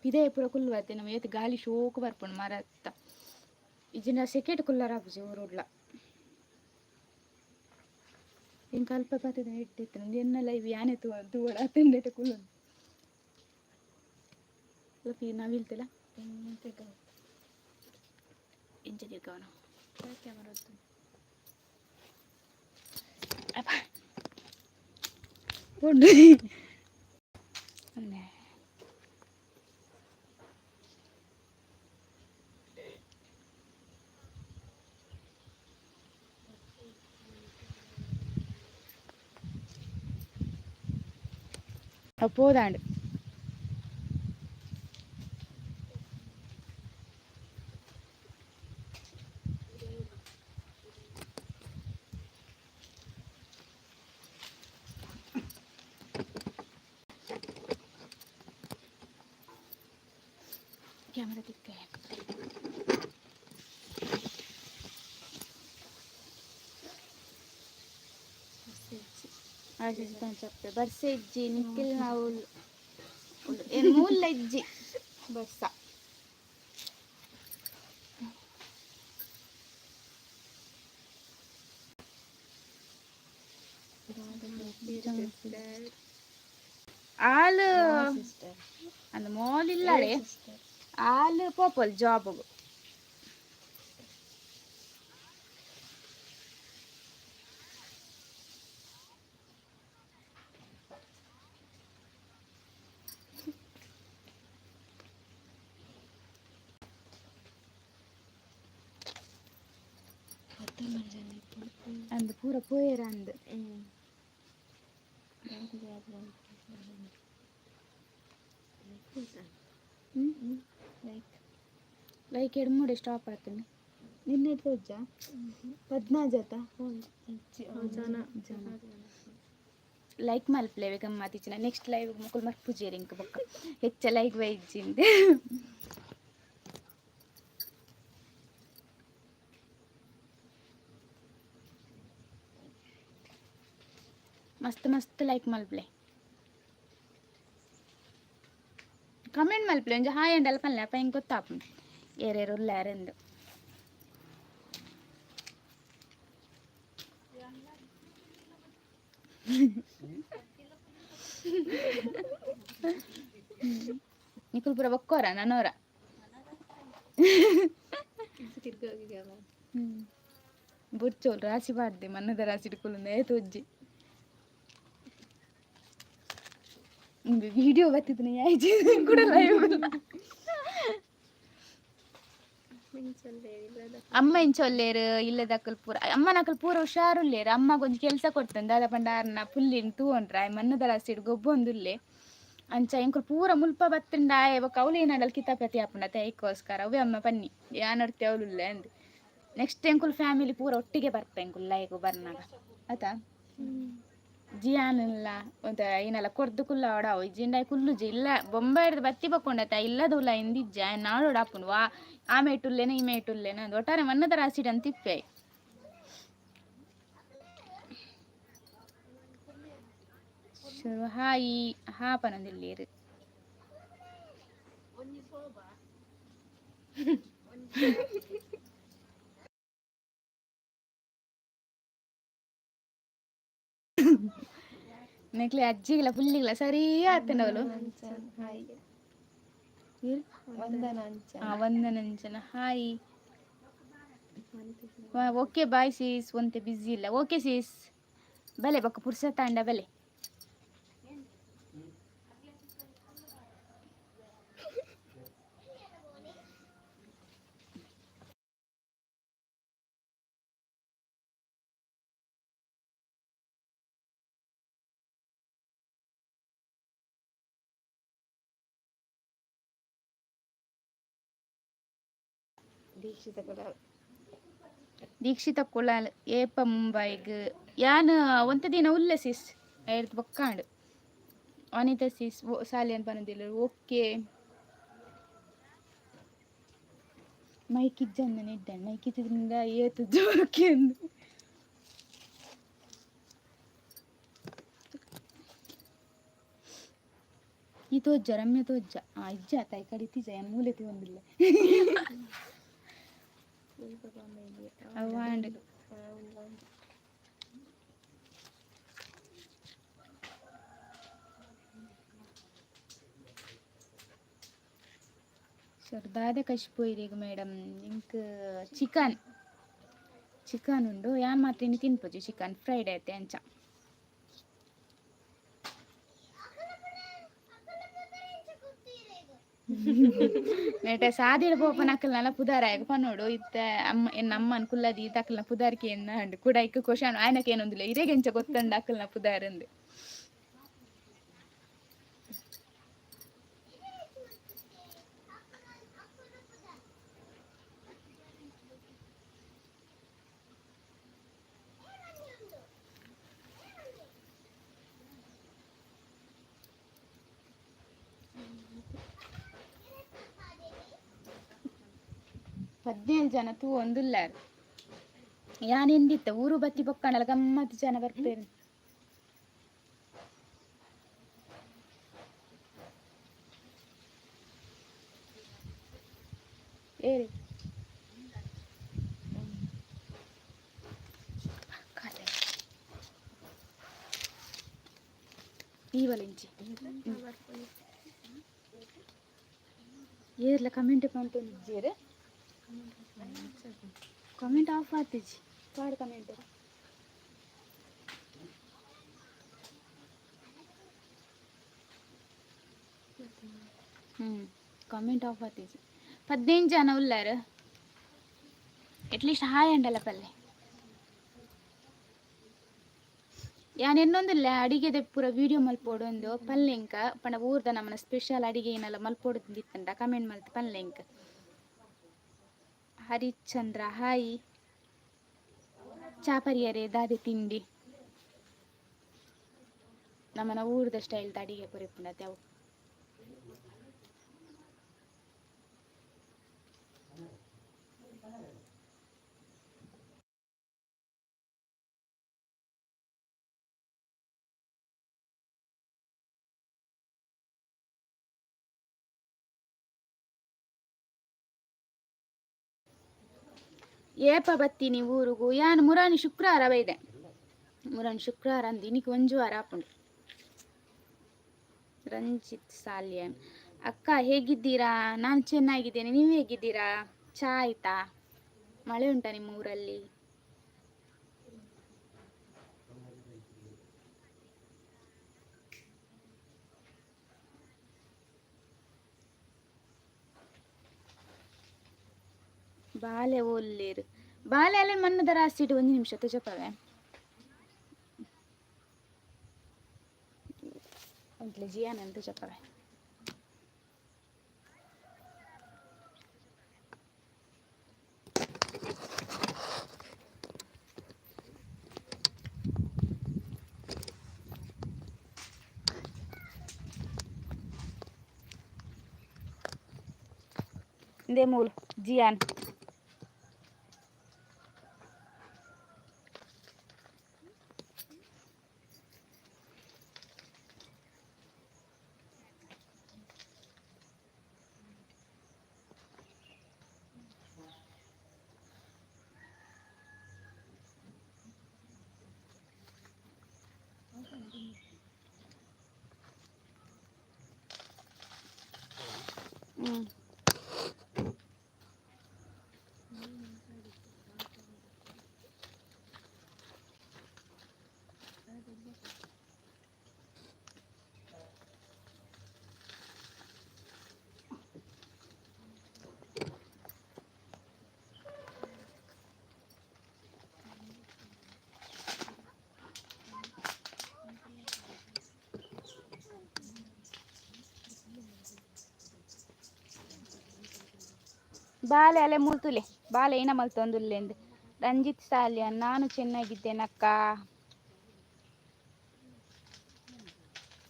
ಪಿದಯ ಪೂರ ಕುಲ್ಲುವತ್ತೆ ನಮ್ಮ ಏತ್ ಗಾಳಿ ಶೋಕು ಬರ್ಪುಂಡು ಮರತ್ತ. ಇಜಿನ ಸೆಕೆಟ್ ಕುಲ್ಲರ ಆಪುಜಿ ಊರುಡ್ಲ. ಎಂಕ್ ಅಲ್ಪ ಪತ್ತಿದ ಇಟ್ಟಿತ್ತು ಎನ್ನ ಲೈವ್ ಯಾನೆ ತೂ ತೂವಡ ತಿಂಡೆಟ್ ಕುಲ್ಲು ನವಿಲ್ತಿಲ್ಲ ಎಂಚ ತಿರ್ಗವನ. ಕ್ಯಾಮರಾ. ಅಪ್ಪ ಪೋಂಡು ಅಂದೆ. ಪೋದಾಂಡ್ ಕ್ಯಾಮರಾ ತಿಕ್ಕ. ಚಪ್ಪೆ ಬರ್ಸೆ ಇಜ್ಜಿ ನಿಕ್ಕಿಲ್ ನಾವು ಮೂಲ ಇಜ್ಜಿ ಬರ್ಸ. ಆಲ್ ಅಂದ್ ಮೋಲ್ ಇಲ್ಲಡೆ ಆಲ್ ಪೋಪಲ್ ಜಾಬ್ಗ್. ಅಂದ್ ಪೂರ ಪೋಯೆರ ಅಂದ್. ಲೈಕ್ ಎಡ್ಮೂಡೆ ಸ್ಟಾಪ್ ಆತಂಡ್ ನಿನ್ನೆ ತೋಜ ಪದ್ನಾಜತ ಜನ ಲೈಕ್ ಮಲ್ಪಲೆ ಗಮ್ಮತ್ತಿಚ್ಚಿನ ನೆಕ್ಸ್ಟ್ ಲೈವ್ ಮುಕುಲ್ ಮರ್ಪುಜೇರ್ ಇಂಕ್ ಬೊಕ್ಕ ಹೆಚ್ಚ ಲೈಕ್ ಬೈಜ್ಜಿಂದ್. ಮಸ್ತ್ ಮಸ್ತ್ ಲೈಕ್ ಮಲ್ಪಲೆ. ಕಮೆಂಟ್ ಮಲ್ಪಲೆ, ಒಂಜಿ ಹಾಯ್ ಅಂಡಲ ಪನ್ಲೆ, ಅಪ್ಪ ಎಂಕ್ ಗೊತ್ತಾಪುಂಡು ಏರೇರು ಉಲ್ಲಾರೆಂದು. ನಿಕುಲ್ ಪೂರ ಬೊಕ್ಕೋರ ನನೋರ. ಬುರ್ಚೋಲ್ ರಾಶಿ ಪಾಡ್ದೆ ಮನ್ನದ ರಾಶಿ ಕುಲ್ಲುಂದು ಏತೊಜ್ಜಿ ಇಂದು ವಿಡಿಯೋ ಬತ್ತಿದ್ನ ಯಾಯ್ಜಿ ಕೂಡ ಲೈವ್. ಅಮ್ಮ ಇಂಚೊಲ್ಲೇರು ಇಲ್ಲದಕ್ಕಲ್ ಪೂರ ಅಮ್ಮನಕಲ್ ಪೂರ ಹುಷಾರುಲ್ಲೇರು. ಅಮ್ಮಗ್ ಒಂಜಿ ಕೆಲಸ ಕೊಡ್ತಂದು ದಾದ ಪಂಡ ಆರ್ನ ಪುಲ್ಲಿನ್ ತೂವೊಂಡ್ರ ಆಯ್ ಮನ್ನದ ರಾಸಿಡ್ ಗೊಬ್ಬೊಂದುಲ್ಲೆ. ಅಂಚ ಎಂಕುಲು ಪೂರ ಮುಲ್ಪ ಬತ್ತಂಡ ಆಯೆ ಬೊಕ್ಕ ಅವ್ಲು ಏನಾಡಲ್ ಕಿತಾಪತಿ ಆಪುಂಡ ಐಕೋಸ್ಕರ ಅವೇ ಅಮ್ಮ ಪನ್ನಿ ಯಾನೊರ್ತಿ ಅವಳುಲ್ಲೆ ಅಂದ್. ನೆಕ್ಸ್ಟ್ ಎಂಕುಲು ಫ್ಯಾಮಿಲಿ ಪೂರ ಒಟ್ಟಿಗೆ ಬರ್ತ ಎಂಕುಲು ಲೈಗ್ ಬರ್ನಾಗ ಆತಾ. ಜಿಯಾನೆಲ್ಲ ಒಂತೆ ಐನೆಲ್ಲ ಕೊರ್ದು ಕುಲ್ಲ ಓಡಾವು ಇಜ್ಜಿಂಡ ಕುಲ್ಲುಜಿ ಇಲ್ಲ. ಬೊಂಬಾಯಿಡ್ದ್ ಬತ್ತಿ ಬಕ್ಕೊಂಡತ ಇಲ್ಲದ ಉಲ ಇಂದಿಜ್ಜ ನಾಡೋಡು ಆಪುಂಡು ವಾ ಆ ಮೇಟುಲ್ಲೇನ ಈ ಮೇಟುಲ್ಲೇನ ಅಂದ್ ಒಟ್ಟಾರೆ ಮನ್ನದ ರಾಸಿಡ್ ಅಂತ ಇಪ್ಪೆ. ಶುರು ಹಾಯಿ ಹಾ ಪನೊಂದಿಲ್ಲೇರು. ನೆಕ್ಲೆ ಅಜ್ಜಿಗಿಲ್ಲ ಪುಲ್ಲಿಗಿಲ್ಲ ಸರಿ ಆತನವಳು. ಹಾಯ್ ವಂದನ ಅಂಚ. ವಂದನಂಚನ ಹಾಯ್. ಓಕೆ ಬಾಯ್ ಸೀಸ್, ಒಂತೆ ಬ್ಯುಸಿ ಇಲ್ಲ. ಓಕೆ ಸೀಸ್, ಬಲೆ ಬೊಕ್ಕ ಪುರ್ಸತಾಂಡ ಬಲೆ. ದೀಕ್ಷಿತ ಕುಲಾಲ್. ದೀಕ್ಷಿತ ಕುಲಾಲ್ ಏಪ ಮುಂಬೈಗ್? ಯಾನ್ ಒಂತೆ ದಿನ ಉಲ್ಲೆ ಸಿಸ್, ಐರ್ದ್ ಬೊಕ್ಕಾಂಡ್. ವನಿತಾ ಸಿಸ್ ಸಾಲಿಯನ್ ಪನೊಂದಿಲ್ಲೆರ್. ಓಕೆ, ಮೈಕ್ ಇಜ್ಜಂದನೆ ಇಡ್ಡೆ, ಮೈಕ್ ಇದ್ದಿದ್ರಿಂದ ಏತ್ ಜೋರು ಅಂದು. ಈ ತೋಜ್ಜ ರಮ್ಯ ತೋಜ್ಜ ಆ ಇಜ್ಜ ಆತ ಈ ಕಡೆ ಇತ್ತೀಜ ಯಾನ್ ಮೂಲೆ ತೂವೊಂದಿಲ್ಲೆ. ಅವು ಆಂಡ್. ಸರ್ ದಾದೆ ಕಶ್ ಪೋಯಿರಿಗ್ ಮೇಡಮ್? ಇಂಕ್ ಚಿಕನ್, ಚಿಕನ್ ಉಂಡು. ಯಾನ್ ಮಾತ್ರ ಇನಿ ತಿನ್ಪುಜಿ ಚಿಕನ್, ಫ್ರೈಡೆ ಐತೆ ಅಂಚ. ನೆಟೆ ಸಾದಿಡ್ ಪೋಪುನ ಅಕಲ್ನಲ ಪುದರ್ ಆಯಗ್ ಪನೊಡು. ಇತ್ತೆ ಅಮ್ಮ ಎನ್ನ ಅಮ್ಮನ್ ಕುಲ್ಲದಿ ಅಕಲ್ನ ಪುದರ್ ಕೇನ್ನ ಅಂಡ್ ಕುಡ ಇಕ್ ಕ್ವಶನ್ ಆಯನಕ್ಕೆ ಏನೊಂದಿಲ್ಲ, ಇರೆಗ್ ಎಂಚ ಗೊತ್ತುಂಡು ಅಕಲ್ನ ಪುದರ್ ಅಂದ್. 17 ಜನ ತೂವೊಂದುಲ್ಲೆರ್. ಯಾನ್ ಎಂದಿತ್ತೆ ಊರು ಬತ್ತಿ ಬೊಕ್ಕಂಡಲ ಗಮ್ಮತ್ ಜನ ಬರ್ಪೆರ್. ಏರಿ ಈ ಬಲಿಂಚಿ ಏರ್ಲ ಕಮೆಂಟ್ ಪಂತೊಂದಿಜ್ಜೆರ್. ಕಮೆಂಟ್ ಆಫ್ ಆತಿಜಿ, ಪಾಡ್ ಕಮೆಂಟ್. Comment off ಆತಿಜಿ. 15 ಜನ ಉಲ್ಲಾರ, ಅಟ್ಲೀಸ್ಟ್ ಹಾಯ್ ಅಂಡಲ ಪಲ್ಲೆ. ಯಾನ್ ಎನ್ನೊಂದುಲ್ಲೆ ಅಡಿಗೆದ ಪೂರ ವೀಡಿಯೋ ಮಲ್ಪೊಡು ಪಲ್ಲೆಂಕ ಪಂಡ ಊರ್ದ ನಮ್ಮನ ಸ್ಪೆಷಲ್ ಅಡಿಗೆ ಏನೆಲ್ಲ ಮಲ್ಪೊಡು ಇತ್ತಂಡ ಕಮೆಂಟ್ ಮಲ್ತ್ ಪಲ್ಲೆಂಕ. ಹರಿಶ್ಚಂದ್ರ ಹಾಯ್. ಚಾಪರಿಯರೆ ದಾದೆ ತಿಂಡಿ? ನಮ್ಮನ ಊರ್ದ ಸ್ಟೈಲ್ ಅಡಿಗೆ ಪುರಿಪುಂಡತೆ ಅವು. ಏಪ ಬತ್ತೀನಿ ಊರುಗು? ಯಾನ್ ಮುರಾನಿ ಶುಕ್ರವಾರ ಬೈದೆ. ಮುರಾನಿ ಶುಕ್ರವಾರ ಅಂದ್ ಇನಿಕ್ ಒಂಜಿ ವಾರ ಆಪುಂಡು. ರಂಜಿತ್ ಸಾಲ್ಯನ್ ಅಕ್ಕ ಹೇಗಿದ್ದೀರಾ? ನಾನು ಚೆನ್ನಾಗಿದ್ದೇನೆ, ನೀವು ಹೇಗಿದ್ದೀರಾ? ಚಾ ಆಯ್ತಾ? ಮಳೆ ಉಂಟಾ ನಿಮ್ಮ ಊರಲ್ಲಿ? ಬಾಲೆ ಒಲ್ಲೇರು ಬಾಲೆ ಅಲ್ಲಿ ಮಣ್ಣದ ರಾಸಿಡು. ಒಂದು ನಿಮಿಷ ತುಜಪವೆ ಒಂಟ್ಲೆ ಜಿಯಾನ ಅಂತ ಜಪವೆ. ಇಂದೇ ಮೂಲು ಜಿಯಾನ್. ಹ್ಮ್. ಬಾಲೆ ಅಲೆ ಮೂಲ್ತುಲೆ ಬಾಲೆ ಏನ ಮಲ್ತೊಂದುಲ್ಲೆಂದು. ರಂಜಿತ್ ಸಾಲ್ಯಾನ್ ನಾನು ಚೆನ್ನಾಗಿದ್ದೇನಕ್ಕ.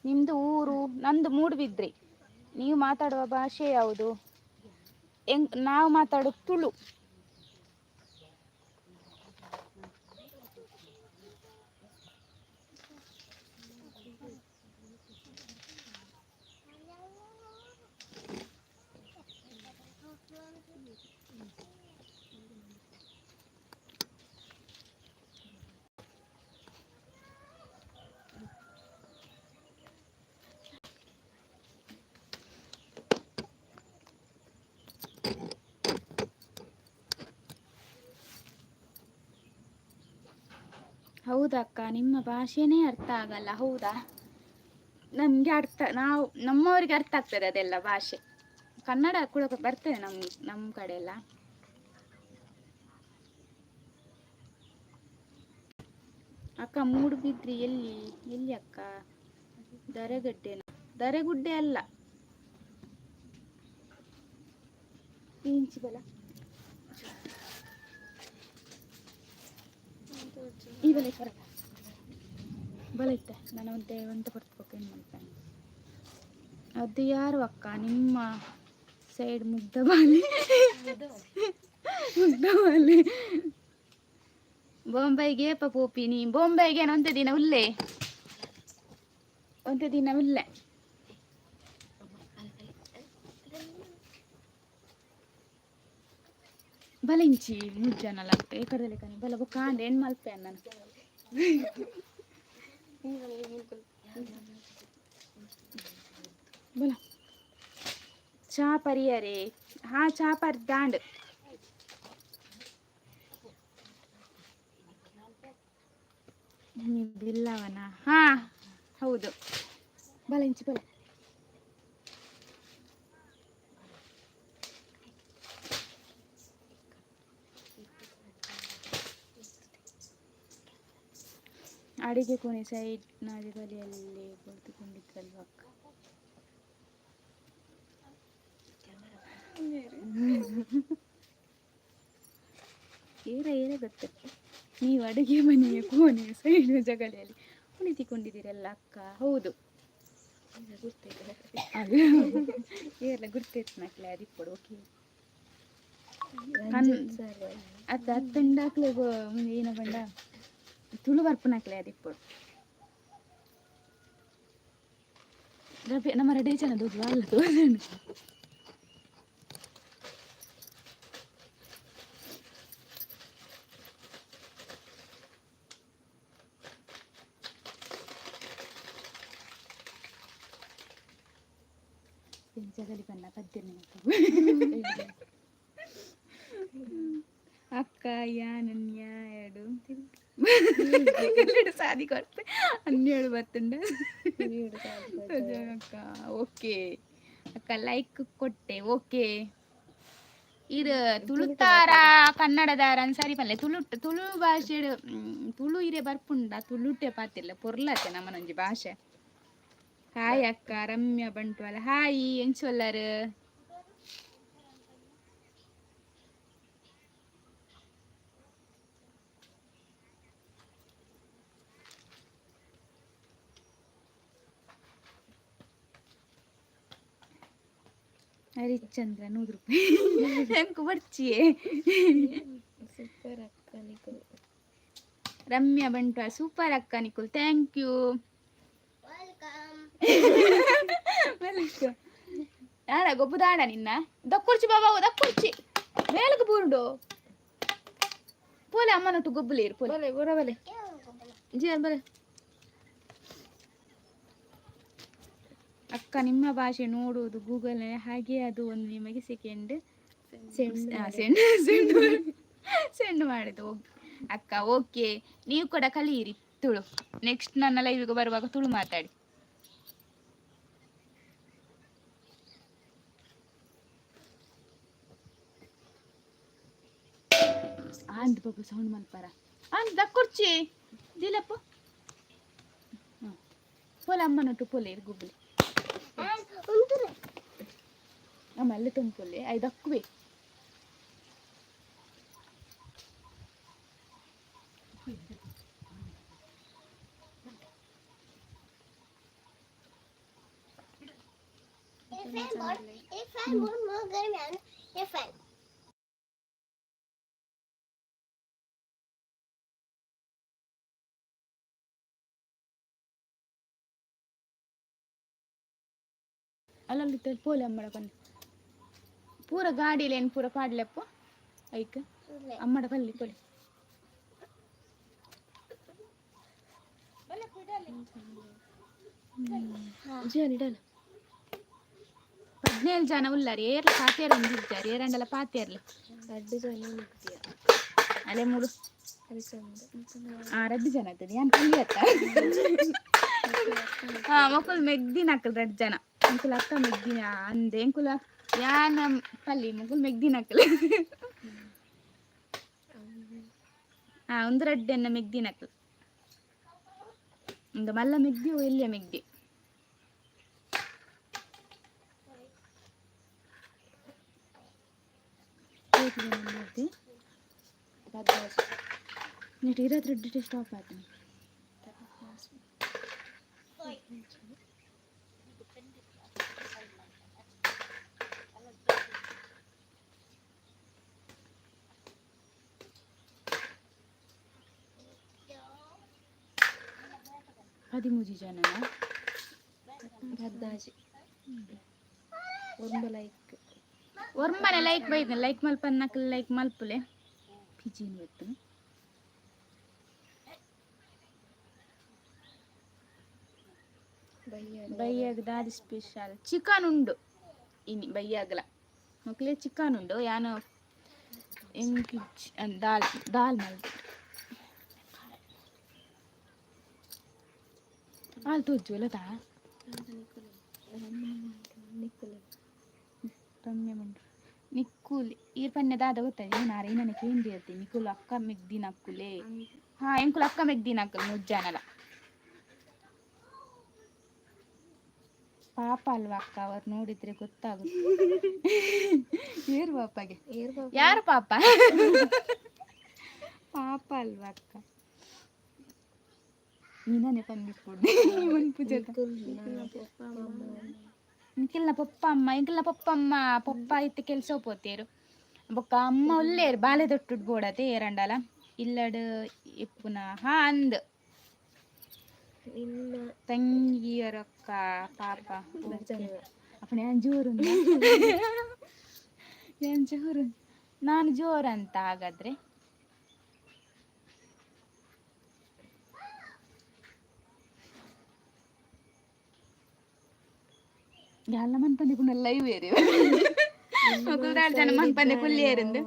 ನಿಮ್ದು ಊರು? ನಂದು ಮೂಡುಬಿದ್ರಿ. ನೀವು ಮಾತಾಡುವ ಭಾಷೆ ಯಾವುದು? ಎಂಗ್ ನಾವು ಮಾತಾಡೋದು ತುಳು. ಹೌದಕ್ಕ, ನಿಮ್ಮ ಭಾಷೆನೇ ಅರ್ಥ ಆಗಲ್ಲ. ಹೌದಾ? ನಮಗೆ ಅರ್ಥ, ನಾವು ನಮ್ಮವರಿಗೆ ಅರ್ಥ ಆಗ್ತದೆ ಅದೆಲ್ಲ ಭಾಷೆ. ಕನ್ನಡ ಕೂಡ ಬರ್ತದೆ ನಮ್ಮ ನಮ್ಮ ಕಡೆ ಎಲ್ಲ. ಅಕ್ಕ ಮೂಡುಬಿದ್ರಿ ಎಲ್ಲಿ? ಎಲ್ಲಿ ಅಕ್ಕ? ದರೆಗಡ್ಡೆನ? ದರೆಗುಡ್ಡೆ ಅಲ್ಲ, ಇಂಚಿ ಬಲ ಈ ಬಲ ಬರಲ್ಲ ಬಲ ಇತ್ತೆ. ನಾನು ಒಂತೆ ಒಂತೆ ಪಡ್ಕೋಕೆ ಏನು ಮಾಡ್ತೇನೆ. ಅದು ಯಾರು ಅಕ್ಕ ನಿಮ್ಮ ಸೈಡ್? ಮುಗ್ಧ ಬಾಲಿ, ಮುಗ್ಧ ಬಾಲಿ. ಬೊಂಬೈಗೆ ಏಪ ಪೋಪಿನಿ? ಬೊಂಬೈಗೆ ಒಂತೆ ದಿನ ಉಲ್ಲೆ, ಒಂತೆ ದಿನ ಉಲ್ಲೆ. ಬಲಿಂಚಿ ಮುಜ್ಜನಲ್ಲ ಏಕಡದಲ್ಲಿ ಕನಿ ಬಲ ಬೊಕ್ಕ ಆಂಡ್ ಏನ್ ಮಲ್ಪೆ ನಾನು. ಬಲ ಚಾ ಪರಿಯರೆ? ಹಾ, ಚಾ ಪರ್ದಾಂಡ್. ಬಿಲ್ಲವನ? ಹಾ ಹೌದು. ಬಲ ಇಂಚಿ ಬಲ. ಅಡಿಗೆ ಕೋಣೆ ಸೈಡ್ ನಾದಿ ಬಲಿಯಲ್ಲಿ ಕುಳಿತುಕೊಂಡಿದ್ದಲ್ವ ಅಕ್ಕ? ಏರ ಏರ ಗೊತ್ತ. ನೀವು ಅಡುಗೆ ಮನೆಯ ಕೋಣೆ ಸೈಡ್ ಜಗಳಿಯಲ್ಲಿ ಕುಳಿತುಕೊಂಡಿದ್ದೀರಲ್ಲ ಅಕ್ಕ? ಹೌದು, ಏರ್ಲ ಗುರ್ತಿತ್ತು ಮಕ್ಳೆ ಅದಿಪ್ಪಡು. ಓಕೆ, ಅತ್ತ ಅತ್ತಂಡಾಕ್ಲೆ ಏನ ಬಂಡ ತುಳು ಬರ್ಪುನಕ್ಲೆ ಅದಿಪ್ಪಡು. ರಬೆ ನಮ್ಮ ರೆಡಿ ಜನ ದೊಡ್ಡ ಅಲ್ಲ ತೋಜಂಡು. ಜಗಲಿ ಬಣ್ಣ ಪದ್ದಿರ್ನೆ. ಅಕ್ಕ ಯಾನನ್ಯ ಎರಡು ಎರಡು ಸಾದಿ ಕೊಡ್ತೆ 12 ಬತ್ತುಂಡ. ಅಕ್ಕ ಓಕೆ, ಅಕ್ಕ ಲೈಕ್ ಕೊಟ್ಟೆ. ಓಕೆ, ಇರು ತುಳುತಾರ ಕನ್ನಡದಾರ ಸರಿ ಪಲ್ಲೆ. ತುಳು ತುಳು ಭಾಷೆ, ತುಳು ಇರೆ ಬರ್ಪುಂಡ ತುಳುಟೆ ಪಾತಿಲ್ಲ ಪೊರ್ಲತ್ತೆ ನಮ್ಮನೊಂಜಿ ಭಾಷೆ. ಹಾಯ್ ಅಕ್ಕ, ರಮ್ಯಾ ಬಂಟ್ವಾಳ ಹಾಯ್. ಎಂಚೊಲ್ಲರು? ಹರಿಶ್ಚಂದ್ರ 100 ರೂಪಾಯಿ ಎಂಕು ಬರ್ಚಿಯೇ. ಸೂಪರ್ ಅಕ್ಕ ನಿಕುಲ್. ರಮ್ಯಾ ಬಂಟ್ವಾಳ ಸೂಪರ್ ಅಕ್ಕ ನಿಕುಲ್, thank you. Welcome. Welcome. ಯಾರ ಗೊಬ್ಬುದಾಡ ನಿನ್ನ ದಕ್ಕುರ್ಚಿ ಬಾಬಾ, ದಕ್ಕುರ್ಚಿ ಮೇಲಕ್ಕೆ ಬೂರುಂಡು ಪೋಲೆ ಅಮ್ಮನೊಟ್ಟು ಗೊಬ್ಬುಲೇರು ಪೋಲೆ. ಬಲೆ ಬರ ಬಲೆ ಜಿಯಾನ್ ಬಲೆ. ಅಕ್ಕ, ನಿಮ್ಮ ಭಾಷೆ ನೋಡುವುದು ಗೂಗಲ್, ಹಾಗೆ ಅದು ಒಂದು ನಿಮಗೆ second send. Send send send ಮಾಡಿದ್ದು ಅಕ್ಕ. ಓಕೆ, ನೀವು ಕೂಡ ಕಲಿಯಿರಿ ತುಳು. ನೆಕ್ಸ್ಟ್ ನನ್ನ ಲೈವಿಗೆ ಬರುವಾಗ ತುಳು ಮಾತಾಡಿ. ಆಂದ್ ಬಾಬು ಸೌಂಡ್ ಮಲ್ಪರ ಅಂದ್ ದಕ್ಕುರ್ಚಿ ದಿಲಪ್ಪ. ಪೋಲೆ ಅಮ್ಮನೊಟ್ಟು ಪೋಲೆ ಗುಬ್ಬಲಿ. ಉಂಟು. ಅಮ್ಮ ಅಲ್ಲೇ ತುಂಪೊಲೆ ಐದು ದಕ್ಕುವೆ. ಈ ಫ್ಯಾನ್ ಬೋರ್ಡ್, ಈ ಫ್ಯಾನ್ ಬೋರ್ಡ್ ಮಗರ್ ಮ್ಯಾನ್ ಈ ಫ್ಯಾನ್. ಅಲ್ಲಲ್ಲಿ ಪೋಲೆ ಅಮ್ಮಡ ಬನ್ನಿ. ಪೂರ ಗಾಡಿಯಲ್ಲಿ ಏನು ಪೂರ ಪಾಡ್ಲೆಪ್ಪ ಐಕ್ ಅಮ್ಮಡ ಬಲ್ಲಿ ಪೋಲೆ. ಜಿಯಾನ್ ಇಡಲ್ಲ. 17 ಜನ ಉಲ್ಲಾರಿ. ಏರ್ಲ ಪಾತೇರ್ ಒಂದಿದ್ದಾರೆ, ಏರಂಡಲ ಪಾತೇರ್ಲ. ರಡ್ಡು ಜನ ನಿಕ್ತಿಯ. ಅಲೆ ಮೂಡು. ಹರಿಶ್ಚಂದ್ರ. ಆ ರಡ್ಡು ಜನ ಆಗ್ತದೆ ಯಾನ್ ಕಲಿಯತ್ತ. ಹಾ, ಮೊಕುಲ್ ಮೆಗ್ದಿನ ಅಕ್ಕಲ್ ರಡ್ಡು ಜನ. ಎಂಕುಲ ಅಕ್ಕ ಮೆಗ್ದಿನ ಅಂದೆ ಎಂಕುಲ ಯಾನ ಪಲ್ಲಿ ಮೊಕುಲ್ ಮೆಗ್ದಿನ ಅಕ್ಕಲ್. ಹಾ, ಒಂದು ರಡ್ಡೆನ್ನ ಮೆಗ್ದಿನ ಅಕ್ಕಲ್. ಒಂದು ಮಲ್ಲ ಮೆಗ್ದಿ, ಎಲ್ಲಿಯ ಮೆಗ್ದಿ. ನೆಟ್ ಇರೋದು ರೆಡ್ಡಿ ಸ್ಟಾಪ್ ಆಯ್ತು. 13 ಜನನಾ? 14. ಒಂಬ ಲೈಕ್. ಒರ್ಮನೆ ಲೈಕ್ ಬೈದ ಲೈಕ್ ಮಲ್ಪನ್ನಕ್ ಲೈಕ್ ಮಲ್ಪುಲೆ ಪಿಜಿನ್ ಗೊತ್ತು. ಬಯ್ಯ. ಬಯ್ಯಾಗ ದಾದಿ ಸ್ಪೆಷಲ್? ಚಿಕನ್ ಉಂಡು ಇನಿ ಬಯ್ಯಾಗಲ ಮಕ್ಳೇ. ಚಿಕನ್ ಉಂಡು. ಯಾನು ಎಂಕ್ ದಾಲ್ ದಾಲ್ ಮಲ್ತೆ. ಆಲ್ ತೋಜುವಲ್ಲ ತಾ. ನಿಕ್ಕುಲೆ. ರಮ್ಯ ಮಂಡ್ರು ನಿಕ್ಕುಲಿ ಈರ್ ಪನ್ನೆ ದಾದ ಗೊತ್ತಾಯ್ತು ನಾರ ಏನನ್ನ ಕೇಂದ್ರ ಇರ್ತೀನಿ. ನಿಕುಲು ಅಕ್ಕ ಮೆಗ್ದಿನ ಅಕ್ಕುಲೆ. ಹಾ, ಎಂಕುಲು ಅಕ್ಕ ಮೆಗ್ದಿನ ಅಕ್ಕಲು ಮುಜ್ಜಾನಲ. ಪಾಪ ಅಲ್ವಾ ಅಕ್ಕ, ಅವ್ರು ನೋಡಿದ್ರೆ ಗೊತ್ತಾಗುತ್ತೆ. ಏರು ಪಾಪಗೆ. ಏರ್ ಬಾಬು. ಯಾರು ಪಾಪ? ಪಾಪ ಅಲ್ವಾ ಅಕ್ಕ, ನೀನೇ ಪಂದಿಪ್ಪುಡು ಪೂಜೆ. ನಿಕ್ಕುಲ್ನ ಪೊಪ್ಪ ಅಮ್ಮ. ಎಂಕಿಲ್ನ ಪಪ್ಪ ಅಮ್ಮ, ಎಂಕಿಲ್ನ ಪಪ್ಪ ಅಮ್ಮ, ಪಪ್ಪ ಇತ್ತೆ ಕೆಲಸ ಪೋತೇರು. ಬೊಕ್ಕ ಅಮ್ಮ ಉಲ್ಲೇರು. ಬಾಲೆ ದೊಟ್ಟುಡ್ ಬೋಡತೆ ಏರಂಡಲ ಇಲ್ಲಡ್ ಇಪ್ಪುನ. ಹಾ ಅಂದ್. ನಿನ್ನ ತಂಗಿಯರಕ್ಕ ಪಾಪ. ಜನ. ಅಪ್ಪಣೆ, ಯಾನ್ ಜೋರು, ಯಾನ್ ಜೋರು, ನಾನು ಜೋರಂತ ಹಾಗಾದ್ರೆ. ಯಾಲ ಮನ್ಪಂದೆ ಪುಂಡ ಲೈವ್ ಏರಿ ಮೊಕುಲ್ದಾಳ್ ಜನ ಮನ್ಪಂದೆ ಕುಲ್ಲಿಯೇರಿಂದು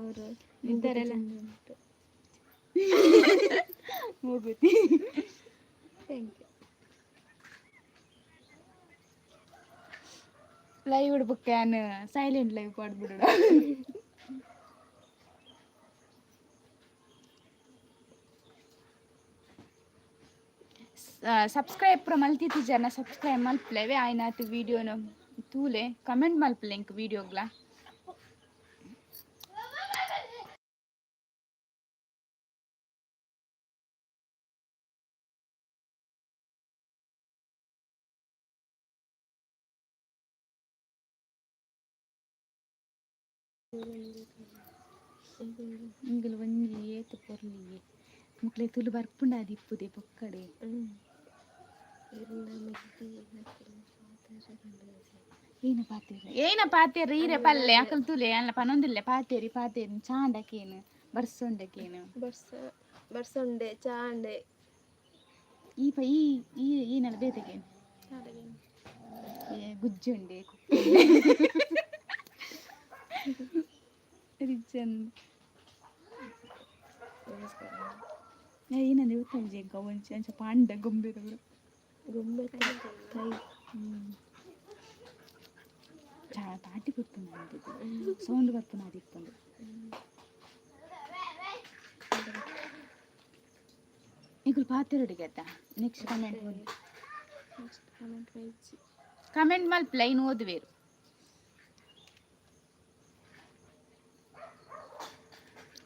ಇದ್ದಾರೆಲ್ಲ ಮೂಗುತಿ. Thank you. Live ಬುಕ್ಕ ಸೈಲೆಂಟ್ ಲೈವ್ ಪಾಡ್ಬಿಡೋಣ. ಸಬ್ಸ್ಕ್ರೈಬ್ ಪೂರ ಮಲ್ತಿತ್ತಿ ಜನ ಸಬ್ಸ್ಕ್ರೈಬ್ ಮಲ್ಪಲೆವೆ ಆಯ್ನಾತ್ ವೀಡಿಯೋನು ತೂಲೆ, ಕಮೆಂಟ್ ಮಲ್ಪಲೆ ಇಂಕ್ ವೀಡಿಯೋಗ್ಲ. ಇಂಗುಲು ಒಂಜಿ ಏತ್ ಪೊರ್ಲಿ ಮುಕ್ಲೆ ತುಲು ಬರ್ಪುಂಡ ಅದಿಪ್ಪುದೆ ಪೊಕ್ಕಡೆ. ಏನ ಪಾತೇರ್, ಏನ ಪಾತೇರ್ ಈರೆ ಪಲ್ಲೆ ಅಕಲ್ ತುಲೆ ಅಲ್ಲ ಪನೊಂದಿಲ್ಲೆ. ಪಾತೇರಿ ಪಾತೇರಿ ಚಾಂಡಕೇನು ಬರ್ಸೊಂಡಕೇನು. ಬರ್ಸ ಬರ್ಸೊಂಡೆ ಚಾಂಡೆ. ಈ ಪ ಈ ಈ ಈನಲ್ಲ ಬೇತೆಗೇನು ಏ ಗುಜ್ಜುಂಡೆ ರಿಚನ್. ಏನಂದ್ರೆ ಗೊತ್ತಂಜಿ ಒಂಚೆ ಅಂಚ ಪಾಂಡ ಗೊಂಬೆದವರು. ಗೊಂಬೆ ಕೈ. ಚಾ ತಾಟಿ ಕೊಡ್ತು ಸೌಂಡ್ ಬರ್ಪುನ ಅದಿಪ್ಪುಂಡು. ನಿಕುಲು ಪಾತೆರೊಡಿಗೆ ಆತ next comment. Next comment veg. Comment ಮಲ್ಪಲೆ ಇನ್ನು ಓದುವೇರು.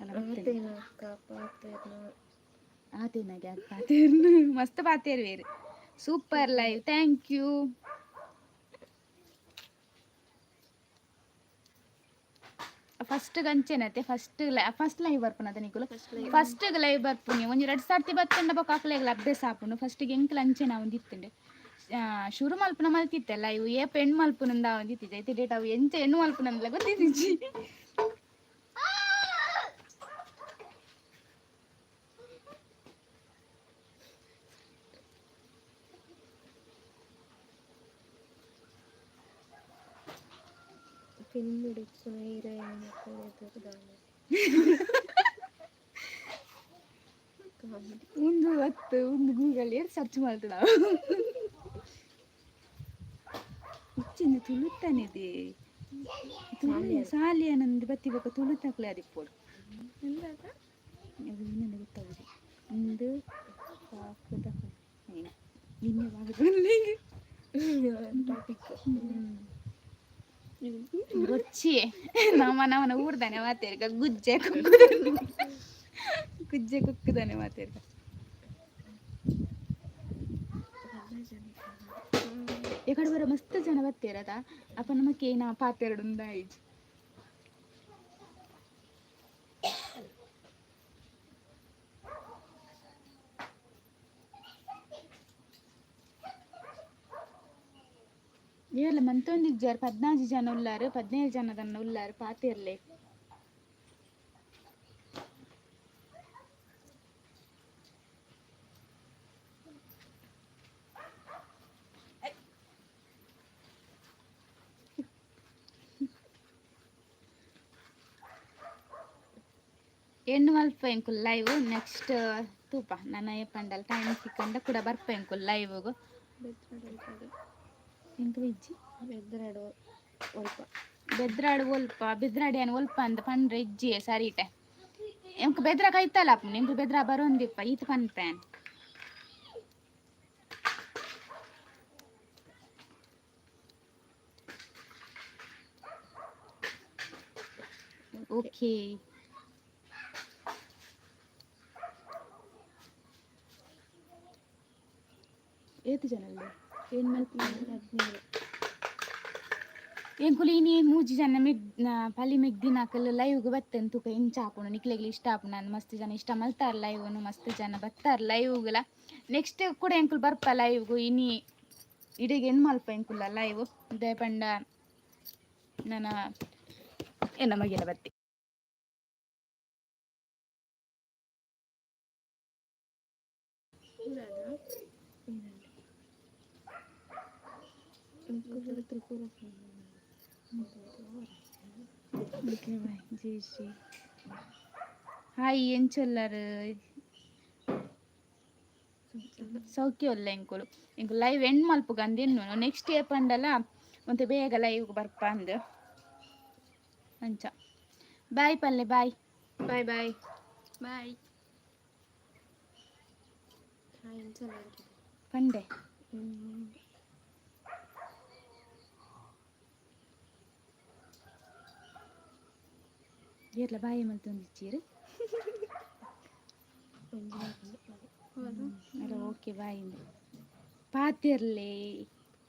ಅಲ್ಲ ಗೊತ್ತಿಲ್ಲ. ಆತೇನ ಅಕ್ಕ ಪಾತೇರ್ನ. ಆತೇನಾಗೆ ಅದು ಪಾತೇರ್ನು ಮಸ್ತ್ ಪಾತೇರು ಬೇರೆ. Super live, thank you. First ಗಂಚೆನತೆ first first live ಬರ್ಪುನದ ನಿಕುಲು? ಫಸ್ಟ್ ಲೈವ್ ಬರ್ಪುನಿ ಒಂಜಿ ರಡ್ಡ್ ಸರ್ತಿ ಬತ್ತಂಡ ಬೊಕ್ಕ ಅಕ್ಲೆಗ್ಲ ಅಭ್ಯಾಸ ಆಪುಂಡು. ಫಸ್ಟಿಗೆ ಎಂಕ್ಲ ಅಂಚೆನ ಒಂದಿತ್ತುಂಡು. ಶುರು ಮಲ್ಪುನ ಮಲ್ತಿತ್ತೆ ಲೈವ್, ಏಪ ಹೆಣ್ಣು ಮಲ್ಪುನಂದ ಒಂದಿತ್ತಿದ್ದೆ. ಐತೆ ಡೇಟ್ ಅವು ಎಂಚ ಹೆಣ್ಣು ಮಲ್ಪುನಂದಲ ಗೊತ್ತಿದ್ದಿಜ್ಜಿ. ಫಿಲ್ಮ್ ಉಪ್ಪುನ ಹೀರೋಯಿನ್ ದಾನೆ ಕಾಮಿಡಿ. ಒಂದು ಹತ್ತು ಒಂದು ಗೂಗಲ್ ಏರ್ ಸರ್ಚ್ ಮಾಡ್ತದ ಇಚ್ಚಿಂದ ತುಳುತ್ತಾನಿದೆ ತುಳು ಸಾಲಿಯನಂದು ಬತ್ತಿ ಬೊಕ್ಕ ತುಳುತ್ತಾಕ್ಲೆ ಅದಿಪ್ಪೊಡು. ಅದು ಇನ್ನೊಂದು ಗೊತ್ತಾಗುದು ಒಂದು ಪಾಕದ ನಿನ್ನೆ ಭಾಗದಲ್ಲಿ. ಟಾಪಿಕ್. ಗೊಚ್ಚಿ ನಮ್ಮ ನಮ್ಮನ ಊರ್ದಾನೆ ಮಾತೇರ್ಗ ಗುಜ್ಜೆ ಕುಕ್ಕುದಾನೆ, ಗುಜ್ಜೆ ಕುಕ್ಕುದಾನೆ ಮಾತೇರ್ಗ. ಎಕಡೆ ಬರೋ ಮಸ್ತ್ ಜನ ಬತ್ತೇರದ ಅಪ್ಪ ನಮಕ್ಕೆ ನಾ ಪಾತೆರಡುಂದ ಐಜ್ ಏರ್ಲ ಮಂತೊಂದಿಜ್ಜಾರ್. 14 ಜನ ಉಲ್ಲಾರು, 17 ಜನದನ್ನ ಉಲ್ಲಾರು ಪಾತೆರ್ಲೆ. ಎಣ್ಣು ಮಲ್ಪ ಎಂಕುಲ್ ಲೈವ್ ನೆಕ್ಸ್ಟ್ ತೂಪ ನನ್ನ ಪಂಡಲ್ ಟೈಮ್ ಸಿಕ್ಕಂಡ ಕೂಡ ಬರ್ಪ ಎಂಕುಲ್ ಲೈವ್ಗು. ಎಂಕ ಇಜ್ಜಿ. ಬೆದ್ರಾಡು ಒಲ್ಪ. ಬೆದ್ರಾಡು ಒಲ್ಪ, ಬೆದ್ರಾಡಿ ಅನ್ ಒಲ್ಪ ಅಂದ ಪಂಡ್ರೆ ಇಜ್ಜಿ ಸರಿಟೆ. ಎಂಕ್ ಬೆದ್ರ ಕೈತಲ್ಲ ಅಪ್ಪು ಎಂಕ್ ಬೆದ್ರ ಬರೋಂದಿಪ್ಪ ಈತ ಪನ್ಪೇನ್. ಓಕೆ, ಏತ್ ಜನ ಅಲ್ಲ ಏನ್ ಮಲ್ಪು? 17. ಎಂಕುಲು ಇನಿ ಮೂಜಿ ಜನ ಮೆಗ್ ಪಲಿ ಮೆಗ್ದಿನಕಲ್ ಲೈವ್ಗ್ ಬತ್ತೆನ್ ತೂಕ ಎಂಚ ಆಪುಂಡು, ನಿಕ್ಲೆಗ್ಲ ಇಷ್ಟ ಆಪುಂಡು. ಮಸ್ತ್ ಜನ ಇಷ್ಟ ಮಲ್ತಾರ ಲೈವ್ನು, ಮಸ್ತ್ ಜನ ಬತ್ತಾರ ಲೈವ್ಗುಲ. ನೆಕ್ಸ್ಟ್ ಕೂಡ ಎಂಕುಲು ಬರ್ಪ ಲೈವ್ಗು. ಇನಿ ಇಡೆಗ್ ಎನ್ ಮಲ್ಪ ಎಂಕುಲ್ಲ ಲೈವ್ ದಾಯೆ ಪಂಡ ನನ ಎನ್ನ ಮಗೆಲ ಬತ್ತಿ. ತ್ರಿಪುರ. Okay, bye. ಜೈ. ಹಾಯ್, ಎಂಚೊಲ್ಲರು? ಸೌಖ್ಯ ಉಲ್ಲ ಎಂಕುಲು. ಎಂಕುಲು ಲೈವ್ ಎಂಡ್ ಮಲ್ಪುಗ ಅಂದ್ ಎನ್ನುನು. ನೆಕ್ಸ್ಟ್ ಇಯರ್ ಪಂಡಲ ಒಂತೆ ಬೇಗ ಲೈವ್ ಬರ್ಪ ಅಂದ್. ಅಂಚ ಬಾಯ್ ಪಲ್ಲೆ, bye. Bye bye. Bye. Hi, ಎಂಚ? ಪಂಡೆ. ಏರ್ಲ ಬಾಯಿ ಮಲ್ತೊಂದಿಚ್ಚೀರು? ಅಲ್ಲ, ಓಕೆ, ಬಾಯ್. ಪಾತಿರ್ಲಿ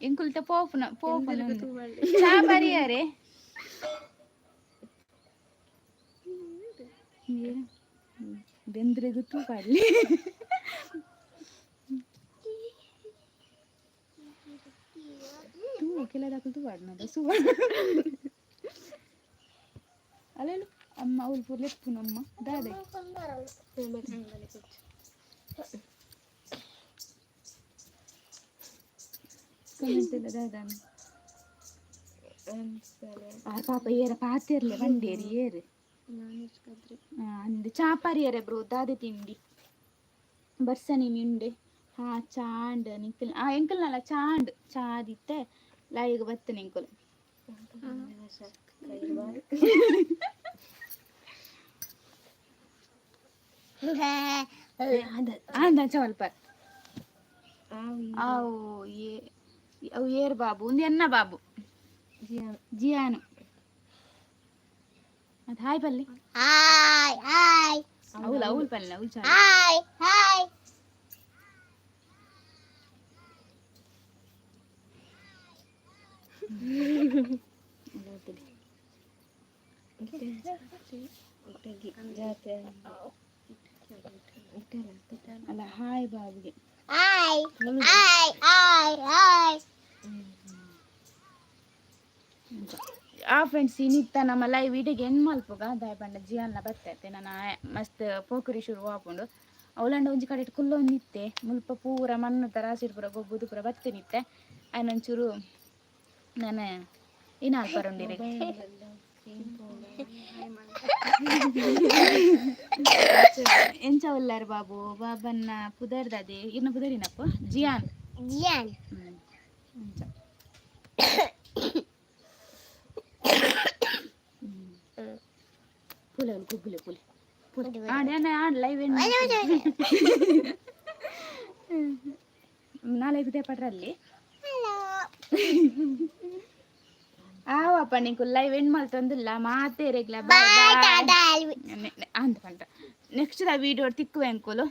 ಎಂಕುಲ್ತ ಪೋಪುನ ಪೋಪುನ. ಚಾ ಬರಿಯಾರೆ. ಬೆಂದ್ರೆಗು ತೂಪಾಡ್ಲಿ. ತೂ ಕೆಲದಾಕಲು ತೂಪಾಡ್ನದ ಸು ಅಲ್ಲೇಳು ಅಮ್ಮ ಅವ್ಲು ಪೂರ ಲೆಪ್ಪುನಮ್ಮ ದಾದೆ. ಕಮೆಂಟ್ ಎಲ್ಲ ದಾದಾನ? ಆ ಪಾಪ ಏರ ಪಾತಿರ್ಲೆ ಬಂಡೇರಿ ಏರು. ಅಂದ್ ಚಾಪರಿಯರೆ ಬ್ರೋ, ದಾದೆ ತಿಂಡಿ? ಬರ್ಸನಿ ಉಂಡೆ. ಹಾ, ಚಾಂಡ್ ನಿಂಕಲ್. ಆ ಎಂಕಲ್ನಲ್ಲ ಚಾಂಡ್ ಚಾದಿತ್ತೆ ಲೈಗ್ ಬತ್ತ ನಿಂಕುಲು. ಅಂದ ಸ್ವಲ್ಪ ಅವು ಏ ಅವು ಏರ್ ಬಾಬು ಒಂದು ಎನ್ನ ಬಾಬು ಜಿಯಾನು ಅದು. ಹಾಯ್ ಪಲ್ಲಿ. Hi hi. ಅವಳು ಅವಳು ಪಲ್ಲ ಅವಳು ಚಾಲು. Hi hi. ಅಲ್ಲ, ಹಾಯ್ ಬಾಬುಗೆ. Hi hi hi hi. ಆ ಫ್ರೆಂಡ್ಸ್, ಇನ್ನಿತ್ತ ನಮ್ಮ ಲೈವ್ ಇಡಿಗೆ ಎಂಡ್ ಮಲ್ಪುಗ. ದಾಯ ಪಂಡ ಜಿಯಾನ್ನ ಬರ್ತೈತೆ. ನಾನು ಮಸ್ತ್ ಪೋಕರಿ ಶುರು ಆಪುಂಡು. ಅವಳಂಡ ಒಂಜಿ ಕಡೆ ಕುಲ್ಲೊಂದಿತ್ತೆ. ಮುಲ್ಪ ಪೂರ ಮಣ್ಣು ರಾಸಿಡ್ ಪೂರ ಗೊಬ್ಬುದು ಪೂರ ಬತ್ತಿನಿತ್ತೆ. ಆಯ್ನೊಂಚೂರು ನಾನು ಏನಾಲ್ ಪರೊಂಡಿರೆ. ಎಂಚ ಉಲ್ಲಾರು ಬಾಬು? ಬಾಬನ್ನ ಪುದರ್ದದೆ ಇನ್ನು ಪುದರಿನಪ್ಪ ಜಿಯಾನ್. ಜಿಯಾನ್. ಅಂಚ ಪುಲೆ ಗುಗ್ಗುಲೆ ಪುಲೆ ಪುಲೆ ಆಂಡ್ ಆಂಡ್ ಲೈವ್ ನಾಳೆ ಪಟ್ರಲ್ಲಿ. ಹಲೋ. ಆವಪ್ಪ, ನೀಕು ಲೈವ್ ಎಂಡ್ ಮಲ್ತೊಂದಿಲ್ಲ ಮಾತೇರೆಗ್ಲ. ಬಾಯ್. ಬಾಯ್. ಟಾಟಾ. ಅಂತ ಪಂಡ ನೆಕ್ಸ್ಟ್ the video ತಿಕ್ಕುವೆ ಅಂಕುಲು.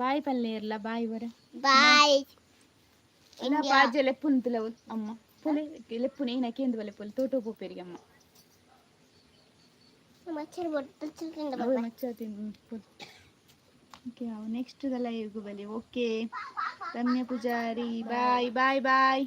ಬಾಯ್ ಪಲ್ಲೆ ಇರ್ಲ, ಬಾಯ್ ಬರ. ಬಾಯ್. ಇಲ್ಲ ಪಾಜೆ ಲೆಪ್ಪುನ್ ತುಲವು ಅಮ್ಮ ಪುಲೆ ಲೆಪ್ಪುನ ಏನ ಕೇಂದ್ರ ಬಲೆ ಪುಲೆ ತೋಟೋ ಪೋಪೇರಿಗೆ ಅಮ್ಮ. ಮಚ್ಚರ್ ಬೊಟ್ಟು ತಿಂದ. ಅವು ಮಚ್ಚ ತಿಂದು. ಓಕೆ, ಅವು ನೆಕ್ಸ್ಟ್ ಲೈವ್ ಬಲಿ. ಓಕೆ ರಮ್ಯ ಪೂಜಾರಿ, ಬಾಯ್ ಬಾಯ್ ಬಾಯ್.